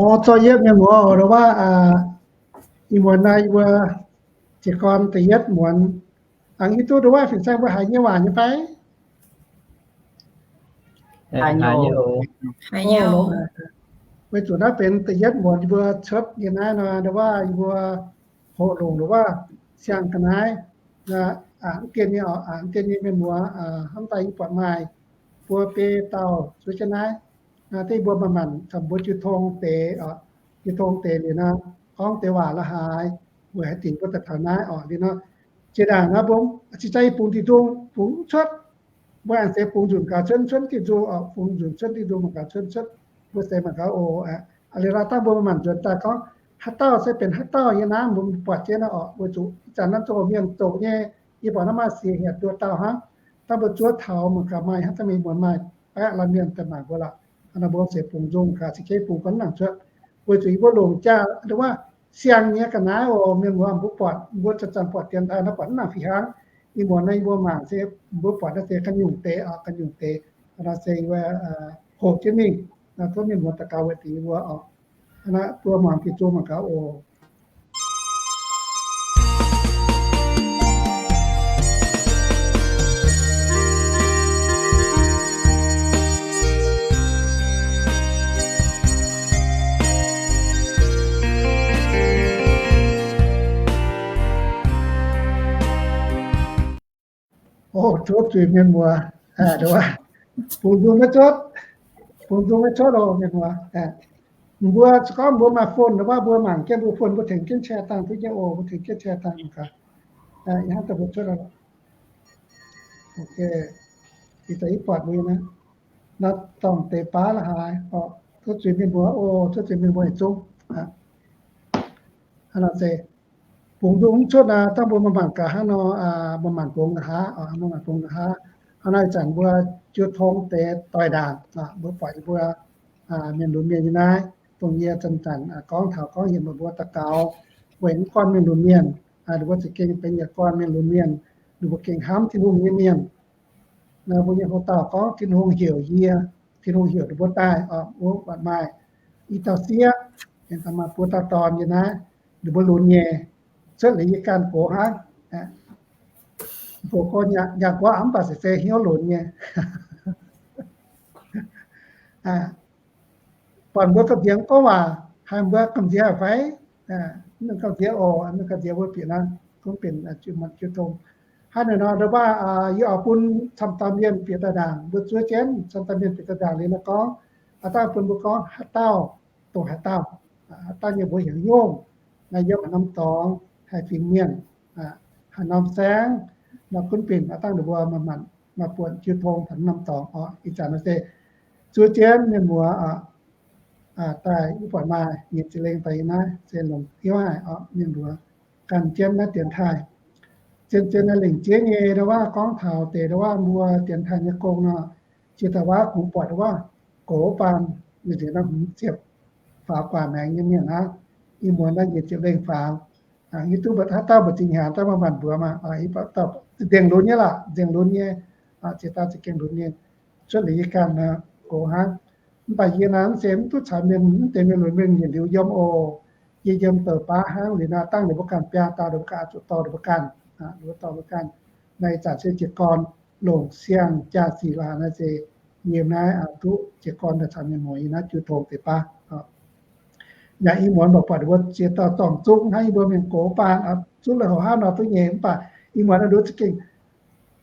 Oc, zorqv yietv mienh muoz, nduov waac, ih muonz naaiv yie mbuo jiez gorn da'yietv muonz. Hnangv hiuv duqv nduov waac fin-saeng mbuo haiz nyei waac nyei fai? Weic zuqc naaiv benx da'yietv muonz yie mbuo cuotv nyei naaiv nor, nduov waac yie mbuo hoqc longc nduov waac siang ga'naaiv, a'hneiv dien nyei oc, a'hneiv dien nyei mienh muoz, hnamv daaih yie buatc maaih buo biei dauh zuov jienv naaiv. Dengv mbuo manc-manc caux mbuo jiu tong deix, jiu tong deix liuz nor, gorngv deix waac la'haaix, weic haaix diuc mbuo daaih taux naaiv oc. Liuz nor, zinh ndaangc naaiv mbuo cingx daaih bungx diuh ndung bungx cuotv. Mbuo aengx se bungx nzunc gaax cuotv cuotv diuh ndung oc, bungx nzunc cuotv diuh ndung mangc gaax cuotv cuotv, mbuo se mangc gaax oc. Liuz nor dangh mbuo manc-manc nzuonx daaih gorngv haaix dauh se benx haaix dauh yiem naaiv mbuo buatc jienv naaiv oc. Weic zuqc ih zanc naaiv zoux mienh zoqc nyei, yie buatc naaiv maaih siec hietc nduoh dauh hnangv. Dangh mbuo zuov taux mangc gaax maaih hnangv dangh mingh muonz maaih baeqv laanh mienh daaih mangc mbuo lorqc. Hnangv naaiv mbuo se bungx nzung gaax cingx kei bungx gorngv nangc cuotv. Weic zuqc yie mbuo longc jaax nduov waac siang nyei ga'naaiv oc, mienh muoz, mbuo buatc, mbuo zanc-zanc buatc dienx taaih naaiv buatc mv nangc fih hnangv. Ih muonz naaiv yie mbuo mangc se mbuo buatc naaiv se ga'nyungc deix oc, ga'nyungc deix. Naaiv se hoqc jienv mingh, tov mienh muoz daux gaux weic zuqc yie mbuo oc. Naaiv mbuo muangx diuh nzung mangc gaax oc. Oc, tov zuiz mienh muoz, bungx nzung maiv cuotv, bungx nzung maiv cuotv oc mienh muoz. Mbuo se gorngv mbuo maaih phone nor, mbuo mangc jienv mbuo phone, mbuo tengx jienv share dangh duqv nyei oc, mbuo tengx jienv share dangh gaax. Ih hnangv daaih mbuo cuotv. Ok, ih zanc yie buatc mbuo naaiv, naaiv dorngh deix baav la'haaix oc. Tov zuiz mienh muoz oc, tov zuiz mienh muoz yietc zungv. Hnangv naaiv se bungx nzung mv cuotv naaiv, dangh mbuo manc-manc gaax hnangv nor, manc-manc bungx nqa'haav, manc-manc bungx nqa'haav. Hnangv naaiv ih zanc mbuo jiu tong deix doix ndaangc, mbuo buatc yie mbuo mienh lunx mienh nyei naaiv, dongh yie zanc-zanc gorngv taux gorngv yienc meih mbuo daux gaux, weic mv gorngv mienh lunx mienh, ninh mbuo za'gengh benx yietc gorn mienh lunx mienh, ninh mbuo gengh hnamv Tin-Hungh nyei mienh. Mbuo nyei hoc-dauh gorngv Tin-Hungh heuc yie, Tin-Hungh heuc ninh mbuo daaih oc, wuov buatc maaih i dauh sieqv, aengx maaih buo dauh dorn nyei naaiv, ninh mbuo lunx nyei, cuotv liuz yie ganh gox hnangv. Gox gorx nyaanh guaav mv baac se se hnyouv lunx nyei. Buatc mbuo gamh nziex gorngv waac, haiz mbuo gamh nziex fai? Mv gamh nziex oc, mv gamh nziex mbuo bieqc naaiv, gunv benx jiu tong. Hnangv naaic nor, nduov baac yie oix bun camv dauh mienh bieqc daaih ndaangc, mbuo zuov jienv camv dauh mienh bieqc daaih ndaangc liuz nor gorngv, aa, dangh bun mbuo gorngv haaix dauh, dongh haaix dauh, haaix dauh nyei mbuox heuc Nyungc, naaiv yiem haaix norm dorngx, haaix fingx mienh, haaix norm saengv, nor gunv binc aa, dangh ninh mbuo manc-manc maaih buonc jiu tong taux norm dorngx oc. Ih zanc naaiv se zuov jienv mienh muoz oc, daaih yie buatc maaih nyic ziepc lengh daaih yiem naaiv se longc hnyouv haic oc, mienh muoz gan jienv naaiv dienx taaih. Zien-zien naaiv lengc jeiv nyei nduov waac gorngv taux deix nduov waac mbuo dienx taaih nyei gong nor, jiex daaih waac kungx buatc nduov waac gox baan, ninh nziex naaiv hmz ziepc faaux gu'nguaaic maengx nyei mienh aqv. Ih muonz naaiv nyic ziepc lengh faaux. Hiuv duqv haaix dauh mbu'ziex hnyangx daaih maaih maanc mbuox maah, nzengc lunx nyei lorqc, nzengc lunx nyei, ziex dauh za'gengh lunx nyei, cuotv liuz yie ganh gox hnangv. Mv baac yie naaiv mv zeiz mv duqv caux mienh, mv deix mienh lunx mienh yietc liuz yiem oc. Yie yiem douc baav hnangv liuz naaiv dangh ninh mbuo ganh biaa dauh, ninh mbuo ganh oix zuqc dorh ninh mbuo ganh, ninh mbuo dorh mbuo ganh. Naaiv ih zanc se jiez gorn longc siang-jaa-sic laaix naaiv se yiem naaiv duqv jiez gorn daaih caux mienh muoz yiem naaiv jiu tong deix baav. Yaac ih muonz mbuo buatc ninh mbuo ziex dauh zorng-zuqv hnangv yie mbuo mienh gox baan, zuqv lui-houx hnangv nor duqv nyei, mv baac ih muonz ninh mbuo za'gengh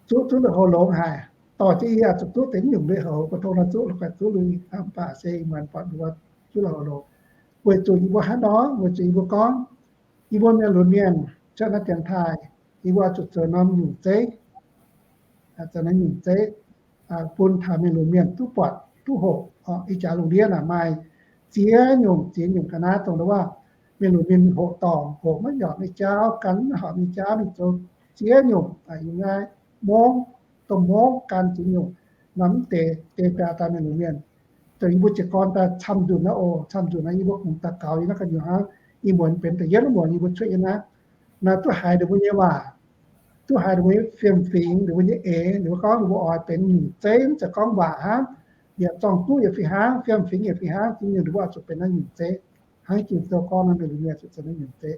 zuqv, zuqv lui-houx longx haic. Dorh jienv yie oix zuqc duqv deix nyungc lui-houx, mbuo tong nor zuqv la'guaih zuqv lui, mv baac se ih muonz buatc ninh mbuo zuqv lui-houx longx. Weic zuqc yie mbuo hnangv nor, weic zuqc yie mbuo gorngv, yie mbuo mienh lunx mienh cuotv naaiv dienx taaih, yie mbuo oix zuqc zoux norm nyungc zeiv, zoux norm nyungc zeiv bun taux mienh lunx mienh duqv buatc duqv hoqc. Ih jaax lungh ndiev naaic maaih ziex nyungc, ziex nyungc ga'naaiv dongh nduov waac mienh lunx mienh hoqc dorngc, hoqc maiv nyorqc nyei jauv, gan maiv horpc nyei jauv, mingh zoux ziex nyungc. Yiem naaiv mongv, domh mongv gan ziex nyungc, norm mv deix deix biaa dauh mienh lunx mienh. Dongh yie mbuo jiez gorn daaih camv nzunc naaiv oc, camv nzunc naaiv yie mbuo kungx daux gaux yiem naaiv gu'nyuoz hnangv. Ih muonz benx da'yietv wuov muonz yie mbuo cuotv yiem naaiv. Naaiv duqv haiz ninh mbuo nyei waac, duqv haiz ninh mbuo nyei fiem-fingx, ninh mbuo nyei eix, ninh mbuo gorngv ninh mbuo oix benx nyungc zeiv, mv zeiz gorngv waac hnangv. Yaac zorng-zuqv yaac fih hnangv, fiem-fingx yaac fih hnangv, ziex nyungc ninh mbuo oix zuqc benx naaiv nyungc zeiv. Hnangv Ging-Sou gorngv nor, mienh lunx mienh zuqc zoux naaiv nyungc deix.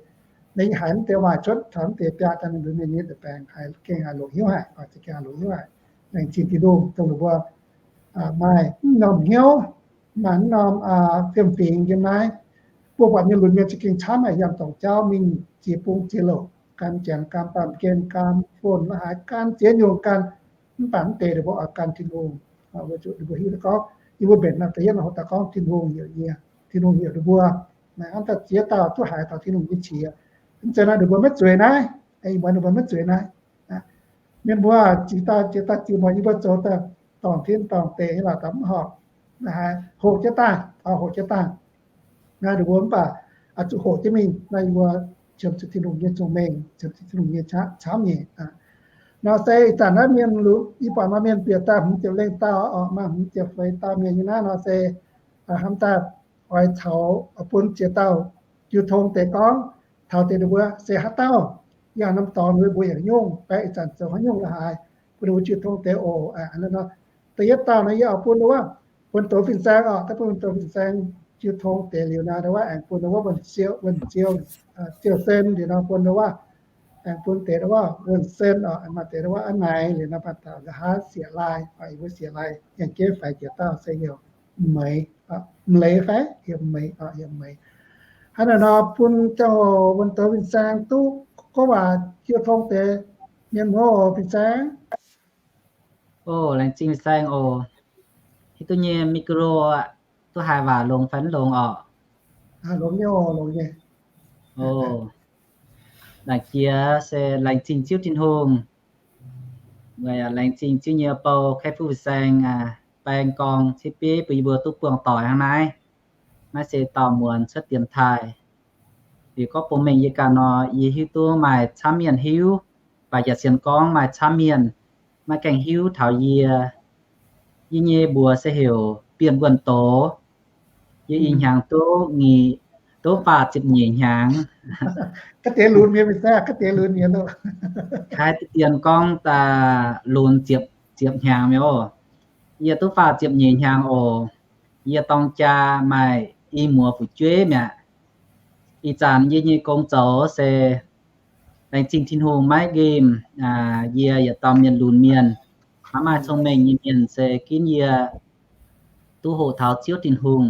Ninh haiz mv deix waac cuotv taux mv deix biaa daaih, ninh lunx mienh nyei deix baengc haih gengh haih longc hnyouv haic, gengh haih longc hnyouv haic. Laengz zingh Tin-Hungh dongh ninh mbuo maaih mv norm hnyouv, maaih mv norm fiem-fingx yiem naaiv. Mbuo buatc mienh lunx mienh za'gengh camv haic, yangh dorngc jauv mingh ziex bung ziex louc, gan janx gan baamh gen gan fon la'haaix gan ziex nyungc gan. Mv baac mv deix ninh mbuo oix gan Tin-Hungh. Weic zuqc ninh mbuo hiuv duqv gorngv yie mbuo mbenc naaiv da'yietv hoc daaih gorngv Tin-Hungh heuc yie, Tin-Hungh heuc ninh mbuo. Naaiv daaih ziex dauh duqv haiz taux Tin-Hungh nyei qiex. Mv zeiz nor ninh mbuo maiv zueiz naaiv. Ih muonz ninh mbuo maiv zueiz naaiv. Mienh mbuo ziex dauh ziex dauh ziex muonz yie mbuo zoux daaih dorngc tin dorngc deic nyei lorqc, daaih mv horpc. Naaiv haiz hoqc jienv daaih, taux hoqc jienv daaih. Naaiv ninh mbuo mv baac zuqc hoqc jienv mingh. Naaiv yie mbuo qiemx zuqc Tin-Hungh nyei cong-mengh, qiemx zuqc Tin-Hungh nyei camv nyeic. Nor se ih zanc naaiv mienh, yie buatc maaih mienh bieqc daaih hmz ziepc lengh dauh, maaih hmz ziepc feix dauh mienh nyei naaiv nor se hnamv daaih oix caux bun ziex dauh jiu tong deix gorngv taux deix ninh mbuo se haaix dauh, yangh norm dorngx mbuo yaac nyungc, baeqc ih zanc zoux haaix nyungc la'haaix, bun ninh mbuo jiu tong deix oc. Da'yietv dauh nor yie oix bun wuov, bun douz fin-saeng oc, daaih bun douz fin-saeng jiu tong deix liuz nor, wuov aengx bun wuov wuonh ziou, wuonh ziou, ziou sen liuz nor bun wuov, aengx bun deix wuov wuonh sen oc, maaih deix wuov a'naix liuz nor, baac taux nqa'haav siec lai oc, yie mbuo siec lai yangh jeiv faix jiex dauh se heuc Meix, Meix fai heuc Meix oc, heuc Meix. Hnangv naaic nor bun ziangh hoc wuonh douz fin-saeng duqv gorngv waac jiu tong deix mienh muoz oc, fin-saeng. Oc, laengz zingh fin-saeng oc. Hiuv duqv nyei micro duqv haiz waac longx fai mv longx oc? Longx nyei oc, longx nyei. Oc, laengz jiex se laengz zingh Ziouv Tin-Hungh. Laengz zingh Ziouv nyei bou Kaiv Fuqv Fin-Saeng baeng gorng ciev bieiv bun yie mbuo duqv buangh doic hnangv naaiv. Naaiv se dauh muonz cuotv dienx taaih. Liuz gorngv bun mengh yie ganh nor, yie hiuv duqv maaih camv mienh hiuv, baac yaac sienx gorngv maaih camv mienh maiv gaengh hiuv taux yie. Yie nyei mbuox se heuc Bienh Wuonh Doz. Yie ih hnyangx duqv nyic, duqv faah ziepc nyeic hnyangx. Ga'deix lunx mienh, ga'deix lunx mienh, kaaix deix dien gorngv daaih lunx ziepc, ziepc hnyangx mi'aqv. Yie duqv faah ziepc nyeic hnyangx oc. Yie dorng jaa maaih i muoz fu'jueiv mi'aqv. Ih zanc yie nyei gong zoux se laengz zingh Tin-Hungh maiv nqemh yie yietc dauh mienh lunx mienh. Maiv maaih cong-mengh nyei mienh se ginv yie duqv hoqc taux Ziouv Tin-Hungh,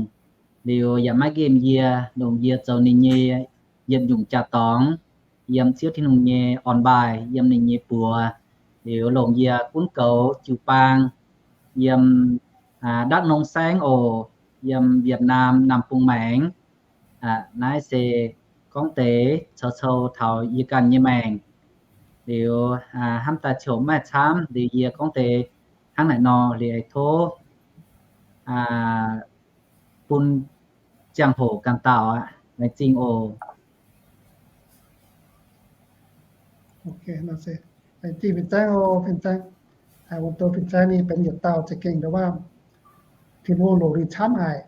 liuz yaac maiv nqemh yie, longc yie zoux ninh nyei yietc nyungc jaa-dorngx yiem Ziouv Tin-Hungh nyei orn-baaih, yiem ninh nyei buoz, liuz longc yie gunv goux jiu-baang yiem Đắk Nông saengv oc, yiem Việt Nam Nam Bung Maengx. Naaiv se gorngv deix cou cou taux yie ganh nyei maengc. Liuz hnamv daaih ziouc maiv maaih camv, liuz yie gorngv deix hnangv naaic nor, liuz tov bun ziangh hoc ganh dauh aqv. Laengz zingh oc. Laengz zingh fin-saeng oc, fin-saeng. Wuonh douz fin-saeng ninh benx yietc dauh za'gengh ndau waav Tin-Hungh longc ninh camv haic.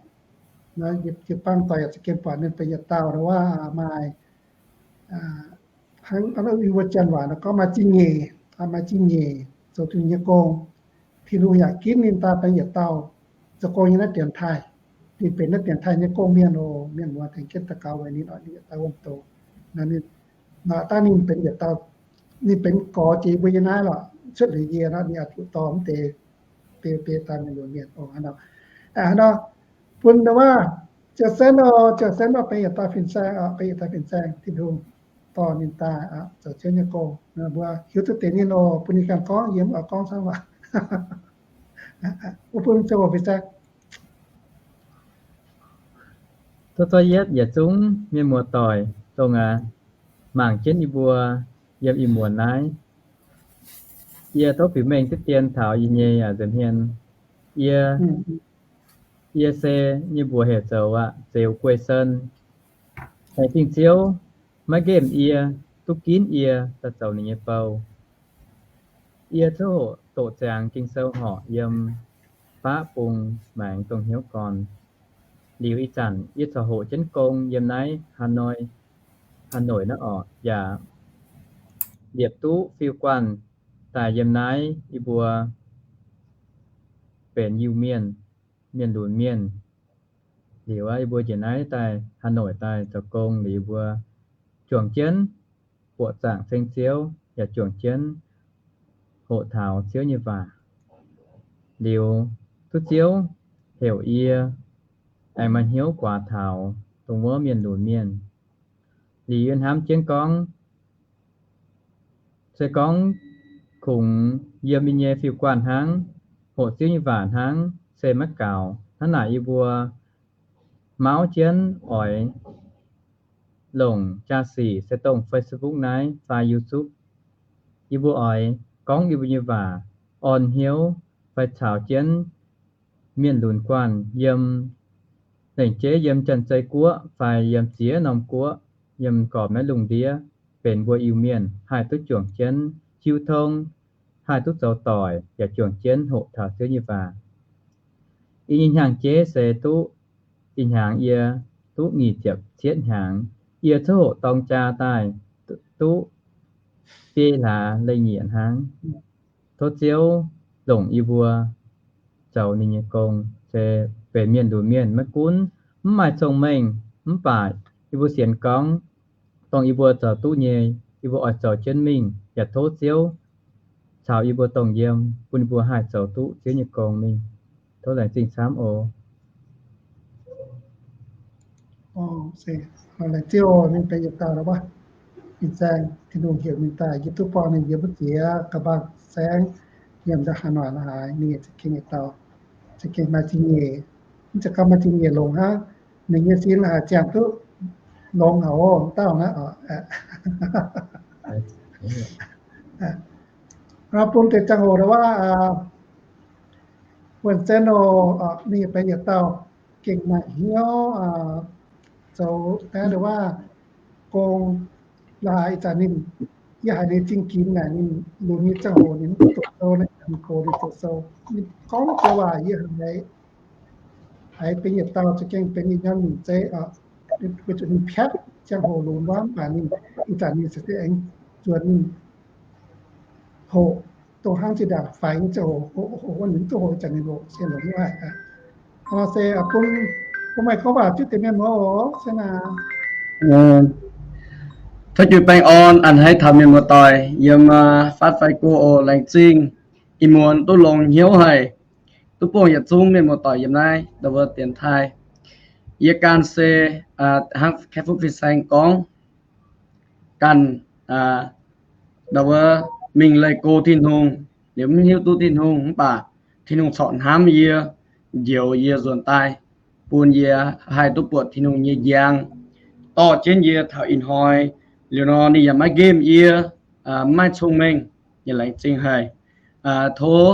Jiu-baang doic yaac za'gengh buatc ninh benx yietc dauh ndau waav maaih, hnangv yie mbuo janx waac nor gorngv maaih zingh nyeic, maaih zingh nyeic zoux Tin-Hungh nyei gong. Tin-Hungh yaac ginv ninh daaih benx yietc dauh zoux gong nyei naaiv dienx taaih. Ninh benx naaiv dienx taaih nyei gong-mienh oc. Mienh muoz tengx jienv daux gaux weic ninh oc, ninh yietc dauh wuonh douz. Dangh ninh benx yietc dauh, ninh benx gorx jiex mbuo nyei naaiv lorqc, cuotv liuz yie nor, ninh oix zuqc dorh mv deix biei biei daaih mienh lunx mienh oc. Hnangv nor, bun ndau waav Ziouv Senv oc, Ziouv Senv oc, benx yietc dauh fin-saeng oc, benx yietc dauh fin-saeng, Tin-Hungh dorh ninh daaih zoux Ziouv nyei gong. Mbuo hiuv duqv deix ninh oc, bun ninh ganh gorngv, yie mv oix gorngv camv waac. Wuov bun Ziouv fin-saeng. Tov, tov yietv yietc zungv mienh muoz-doic dongh aac, mangc jienv yie mbuo yiem ih muonz naaiv. Yie tov biux mengh diqv dien taux yie nyei nza'hmien. Yie, yie se nyei mbuox heuc zoux aqv, Zeux Guei Sen. Laengz zingh Ziouv maiv nqemh yie, duqv ginv yie daaih zoux ninh nyei bou. Yie ziouc hoqc doqc ziangx Ging-Sou horc yiem faqv bung maengx dongh hnyouv gorn. Liuz ih zanc yie corc hoqc jienv gong yiem naaiv Hà Nội, Hà Nội naaiv orqc, yaac liepc duqv fiuv-guanh daaih yiem naaiv yie mbuo benx Iu-Mienh, mienh lunx mienh, Liuz yie mbuo njiec naaiv daaih Hà Nội daaih zoux gong liuz, yie mbuo juangc jienv buoqc zaangc ceng Ziouv yaac juangc jienv hoqc taux Ziouv nyei waac. Liuz duqv Ziouv heuc yie aengx maaih hnyouv guaax taux dongh wuov mienh lunx mienh. Liuz yie hnamv jienv gorngv, se gorngv kungx yiem yie nyei fiuv-guanh hnangv, hoqc Ziouv nyei waac hnangv, se maiv gaux. Hnangv naaic yie mbuo mauv jienv oix longc jaa-sic se dongh Facebook naaiv fai YouTube. Yie mbuo oix gorngv yie mbuo nyei waac, orn hnyouv fai caux jienv mienh lunx guanh yiem lengc jeiv yiem Janx-Zei Guoqv fai yiem ziex norm guoqv, yiem gorqv-meiv lungh ndiev, benx mbuo Iu-Mienh haih duqv juangc jienv hiuv tong, haih duqv zoux doic, yaac juangc jienv hoqc taux Ziouv nyei waac. Yie nyei hnyangx-jeiv se duqv, ih hnyangx yie duqv nyic ziepc cietv hnyangx. Yie coqv hoqc dorng jaa daaih duqv biei hlaax leih nyieqc hnangv. Tov Ziouv longc yie mbuo zoux ninh nyei gong, se benx mienh lunx mienh maiv gunv mv maaih cong-mengh, mv baac yie mbuo sienx gorngv dongh yie mbuo zoux duqv nyei, yie mbuo oix zoux jienv mingh, yaac tov Ziouv caux yie mbuo dongh yiem, bun yie mbuo haih zoux duqv Ziouv nyei gong mingh. Tov laengz zingh camv oc. Laengz zingh oc, mienh benx yietc dauh lorqc. Ih zanc Tin-Hungh heuc mingh daaih, yie duqv buangh ninh yiem wuov diex ga'mbang saengv, yiem ndau Hà Nội naaiv haaix, ninh za'gengh yietc dauh, za'gengh maaih zingh nyeic, mv zeiz gorngv maaih zingh nyeic longx hnangv, ninh nyei sin haiz ziangh duqv longx haic oc, dauh naaiv oc. Bun deix ziangh hoc ndau wuov, wuonh zienh oc, ninh benx yietc dauh gengh maaih hnyouv zoux naaiv ndau wuov gong. La'haaix ih zanc ninh, yie haiz ninh zingh ginx naaic, ninh lunx nyei ziangh hoc ninh mv duqv doqc sou, naaiv ninh gox ninh doqc sou, ninh gorngv joux waac yie haiz, haiz benx yietc dauh za'gengh benx yietc nyam nyungc zeiv, weic zuqc ninh piatv ziangh hoc lunx wuov, mv baac ninh ih zanc ninh se aengx zuonx ninh hoqc dongh hnangv zinh ndaangc faix nyei ziangh hoc, hoqc wuov ninh mv duqv hoqc, ih zanc ninh hoqc se longx nyei aqv. Nor se bun, bun meih gorngv waac fitv deix mienh muoz oc, se naaic. Tov juix baengh orn a'hneiv taux mienh muoz-doic yiem fatv fai go oc. Laengz zingh ih muonz duqv longx hnyouv haic, duqv buangh yietc zungv mienh muoz-doic yiem naaiv ndau wuov dienx taaih. Yie ganh se hnangv Kaeqv Fuqv Fin-Saeng gorngv, ganh ndau wuov mingh leih go Tin-Hungh, liuz mv hiuv duqv Tin-Hungh, mv baac Tin-Hungh corc hnamv yie, njoux yie nzuonx daaih, bun yie haih duqv buatc Tin-Hungh nyei njang, dorh jienv yie taux ih hnoi. Liuz nor ninh yaac maiv nqemh yie, maiv cong-mengh, yie laengz zingh haic. Tov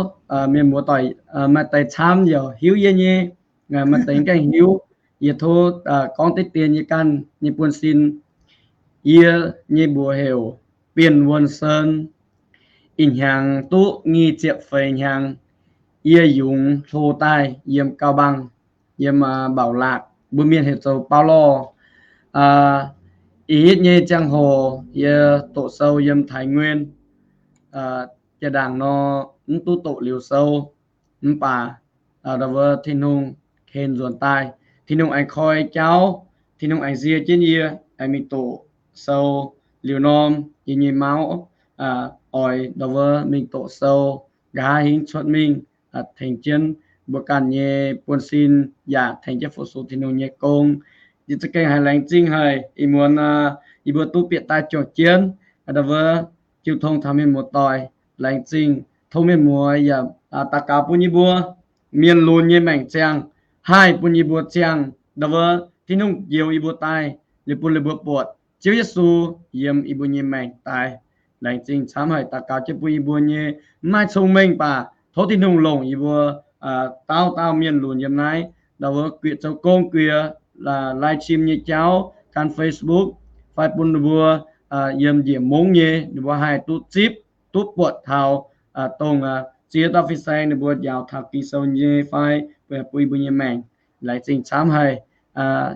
mienh muoz-doic maaih deix camv yaac hiuv yie nyei, maaih deix gaengh hiuv. Yie tov gorngv deix dien yie ganh nyei buonv-sin. Yie nyei mbuox heuc Bienh Wuonh Sen. Ih hnyangx duqv nyic ziepc feix hnyangx. Yie yungz hlo daaih yiem Cao Bằng, yiem Bảo Lộc, mbuo mienh heuc zoux Bao Lorh. Ih hitv nyei ziangh hoc yie doqc sou yiem Thái Nguyên. Jaa-ndaangc nor mv duqv doqc liuz sou, mv baac ndau wuov Tin-Hungh ken nzuonx daaih, Tin-Hungh aengx koi jauv, Tin-Hungh aengx nzie jienv yie aengx mingh doqc sou. Liuz norm yie nyei mauv oix ndau wuov mingh doqc sou, nqa'haav hingv cuotv mingh tengx jienv mbuo ganh nyei buonv-sin yaac tengx jienv fu-sux Tin-Hungh nyei gong. Yie za'gengh haiz laengz zingh haic ih muonz yie mbuo duqv bieqc daaih juangc jienv ndau wuov jiu tong taux mienh muoz-doic. Laengz zingh, tov mienh muoz yaac daux gaux bun yie mbuo mienh lunx nyei maengc ziangh, haih bun yie mbuo ziangh ndau wuov Tin-Hungh njoux yie mbuo daaih, liuz bun ninh mbuo buatc Ziouv Yesu yiem yie mbuo nyei maengc daaih. Laengz zingh camv haic, daux gaux jienv bun yie mbuo nyei mv maaih cong-mengh baac tov Tin-Hungh longc yie mbuo dauh dauh mienh lunx yiem naaiv ndau wuov guieqc zoux gong, guieqc live stream nyei jauv gan Facebook, fai bun ninh mbuo yiem njiec mungv nyei ninh mbuo haih duqv zipv, duqv buatc taux dongh ziex dauh fin-saeng ninh mbuo njaaux taux Ging-Sou nyei fai bun yie mbuo nyei maengc. Laengz zingh camv haic.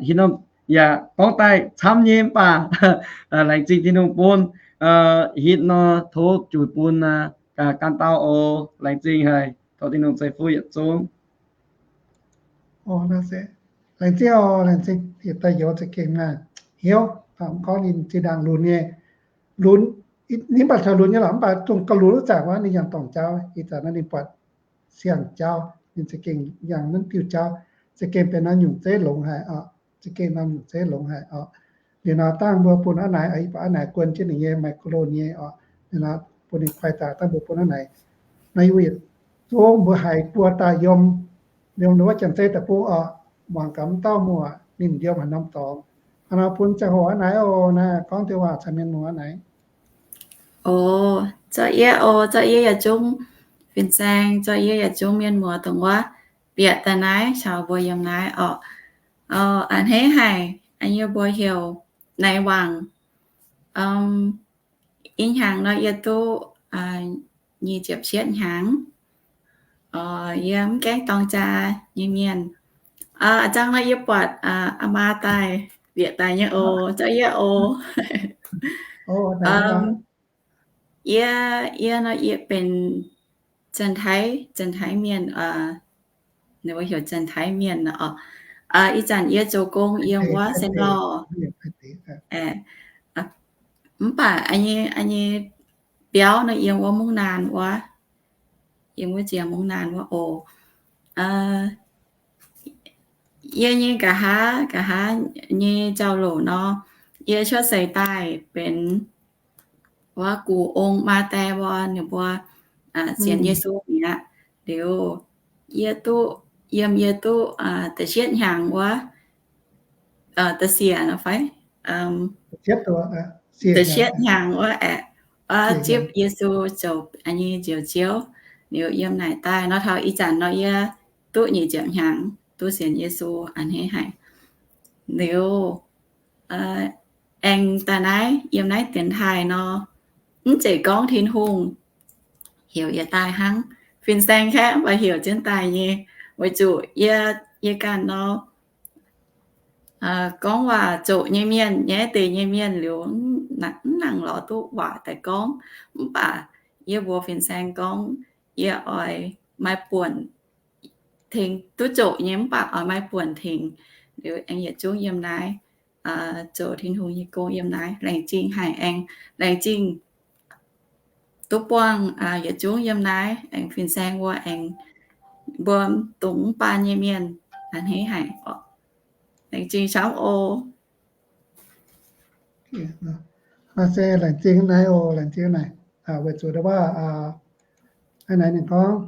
Hitv norm yaac gorngv daaih camv nyei mv baac laengz zingh Tin-Hungh bun. Hitv nor tov juix bun gan dauh oc. Laengz zingh haic, tov Tin-Hungh ceix fuqv yietc zungv. Laengz zingh oc, laengz zingh, yietc daaih youz za'gengh naaic hnyouv, mv gorngv ninh zinh ndaangc lunx nyei, lunx, ninh mv baac taux lunx nyei lorqc, mv baac dongh gauh lunx wuov zanc wuov ninh yangh dorngc jauv. Ih zanc naaiv ninh buatc siang-jauv, ninh za'gengh yangh naaiv diuh jauv, za'gengh benx norm nyungc zeiv longx haic oc, za'gengh norm nyungc zeiv longx haic oc. Liuz nor dangh mbuo bun a'naaiv, yie buatc a'naaiv guon jienv ninh nyei micro nyei oc. Liuz nor bun ninh kuaih daaih, dangh mbuo bun a'naaiv. Naaiv yie zungv mbuo haiz buo daaih yiem, yiem wuov Janx-Zei deic-bung oc, muangx gaax mv dauh muoc ninh yiem haaix norm dorngx. Hnangv nor bun ziangh hoc a'naaiv oc, naaiv gorngv deix waac caux mienh muoz a'naaiv. O, zorqv yie o, zorqv yie yietc zungv fin-saeng, zorqv yie yietc zungv mienh muoz dongh wuov bieqc daaih naaiv caux mbuo yiem naaiv orqc. A'hneiv haic, yie mbuo heuc Naaiv Wangc. Ih hnyangx nor yie duqv nyic ziepc cietv hnyangx. Yie mv gaengh dorng jaa nyei mienh. A'zang nor yie buatc aa maa daaih, bieqc daaih nyei oc, zorqv yie oc. Yie, yie nor yie benx Janx-Taiv, Janx-Taiv mienh, ninh mbuo heuc Janx-Taiv mienh oc. Ih zanc yie zoux gong yiem wuov Saint Lawrence. Mv baac nyei biauv nor yiem wuov Mungv Naanh wuov, yiem wuov ziec Mungv Naanh wuov oc. Yie nyei nqa'haav, nqa'haav nyei jauv-louc nor, yie cuotv seix daaih benx wuov gux ong maa die mbuo, ninh mbuo sienx Yesu mi'aqv. Liuz yie duqv, yiem yie duqv da'cietv hnyangx wuov, da'siec nor fai, da'cietv hnyangx wuov aeqv, zipv Yesu zoux nyei njoux Ziouv. Liuz yiem naaic daaih nor taux ih zanc nor yie duqv nyic ziepc hnyangx duqv sienx Yesu, a'hneiv haic. Liuz aengx daaih naaiv yiem naaiv dienx taaih nor, mv zeiz gorngv Tin-Hungh heuc yie daaih hnangv. Fin-saeng kaeqv mv baac heuc jienv daaih nyei, weic zuqc yie, yie ganh nor gorngv waac zoqc nyei mienh, nyaiv deix nyei mienh liuz, mv nangc lorz duqv waac daaih gorngv. Mv baac yie mbuox fin-saeng gorngv, yie oix maaih buonc tengx, duqv zoqc nyei mv baac oix maaih buonc tengx. Liuz aengx yietc zungv yiem naaiv zoux Tin-Hungh nyei gong yiem naaiv. Laengz zingh haic, aengx laengz zingh duqv buangh yietc zungv yiem naaiv aengx fin-saeng mbuo, aengx mbuo dongh mv baan nyei mienh, a'hneiv haic. Laengz zingh camv oc. Naaiv se laengz zingh naaiv oc, laengz zingh naaiv. Weic zuqc ndau wuov, naaiv ninh gorngv,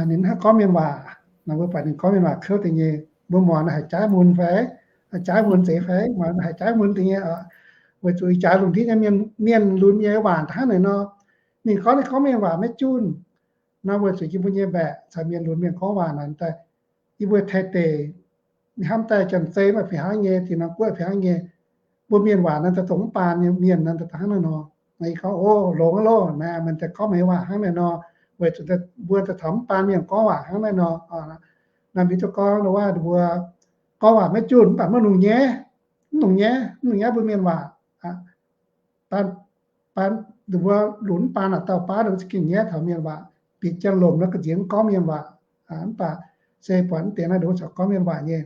ninh mv haih gorngv mienh waac. Naaiv mbuo buatc ninh gorngv mienh waac kouv deix nyei. Mbuo muangx naaiv haiz jaaiv mun fai? Jaaiv mun zeiz fai? Muangx naaiv haiz jaaiv mun deix nyei oc. Weic zuqc ih jaax lungh ndiev nyei mienh, mienh lunx nyei waac hnangv naaic nor, ninh gorngv, ninh gorngv mienh waac maiv junh. Nor weic zuqc yie mbuo nyei mbaeqc caux mienh lunx mienh gorngv waac naaic daaih, yie mbuo Taiv deic, ninh hnamv daaih Janx-Zei maaih fih hnangv nyei, Tin-Hungh guoqv fih hnangv nyei. Mbuo mienh waac naaiv daaih dongh mv baan nyei mienh naaiv daaih hnangv naaiv nor. Naaiv yie gorngv, o, longx loh, naaiv meih daaih gorngv meih waac hnangv naaiv nor, weic zuqc mbuo daaih taux mv baan mienh gorngv waac hnangv naaiv nor. Naaiv mbuo duqv gorngv wuov, mbuo gorngv waac maiv junh mv baac maiv longc nyaiv, mv longc nyaiv, mv longc nyaiv mbuo mienh waac. Baan, baan, mbuo lunx mv baan naaic dauh baav ninh za'gengh nyaiv taux mienh waac, bieqc jienv lomc nor ga'nziex mv gorngv mienh waac. Mv baac se buatc mv deix naaiv ninh mbuo corc gorngv mienh waac nyei.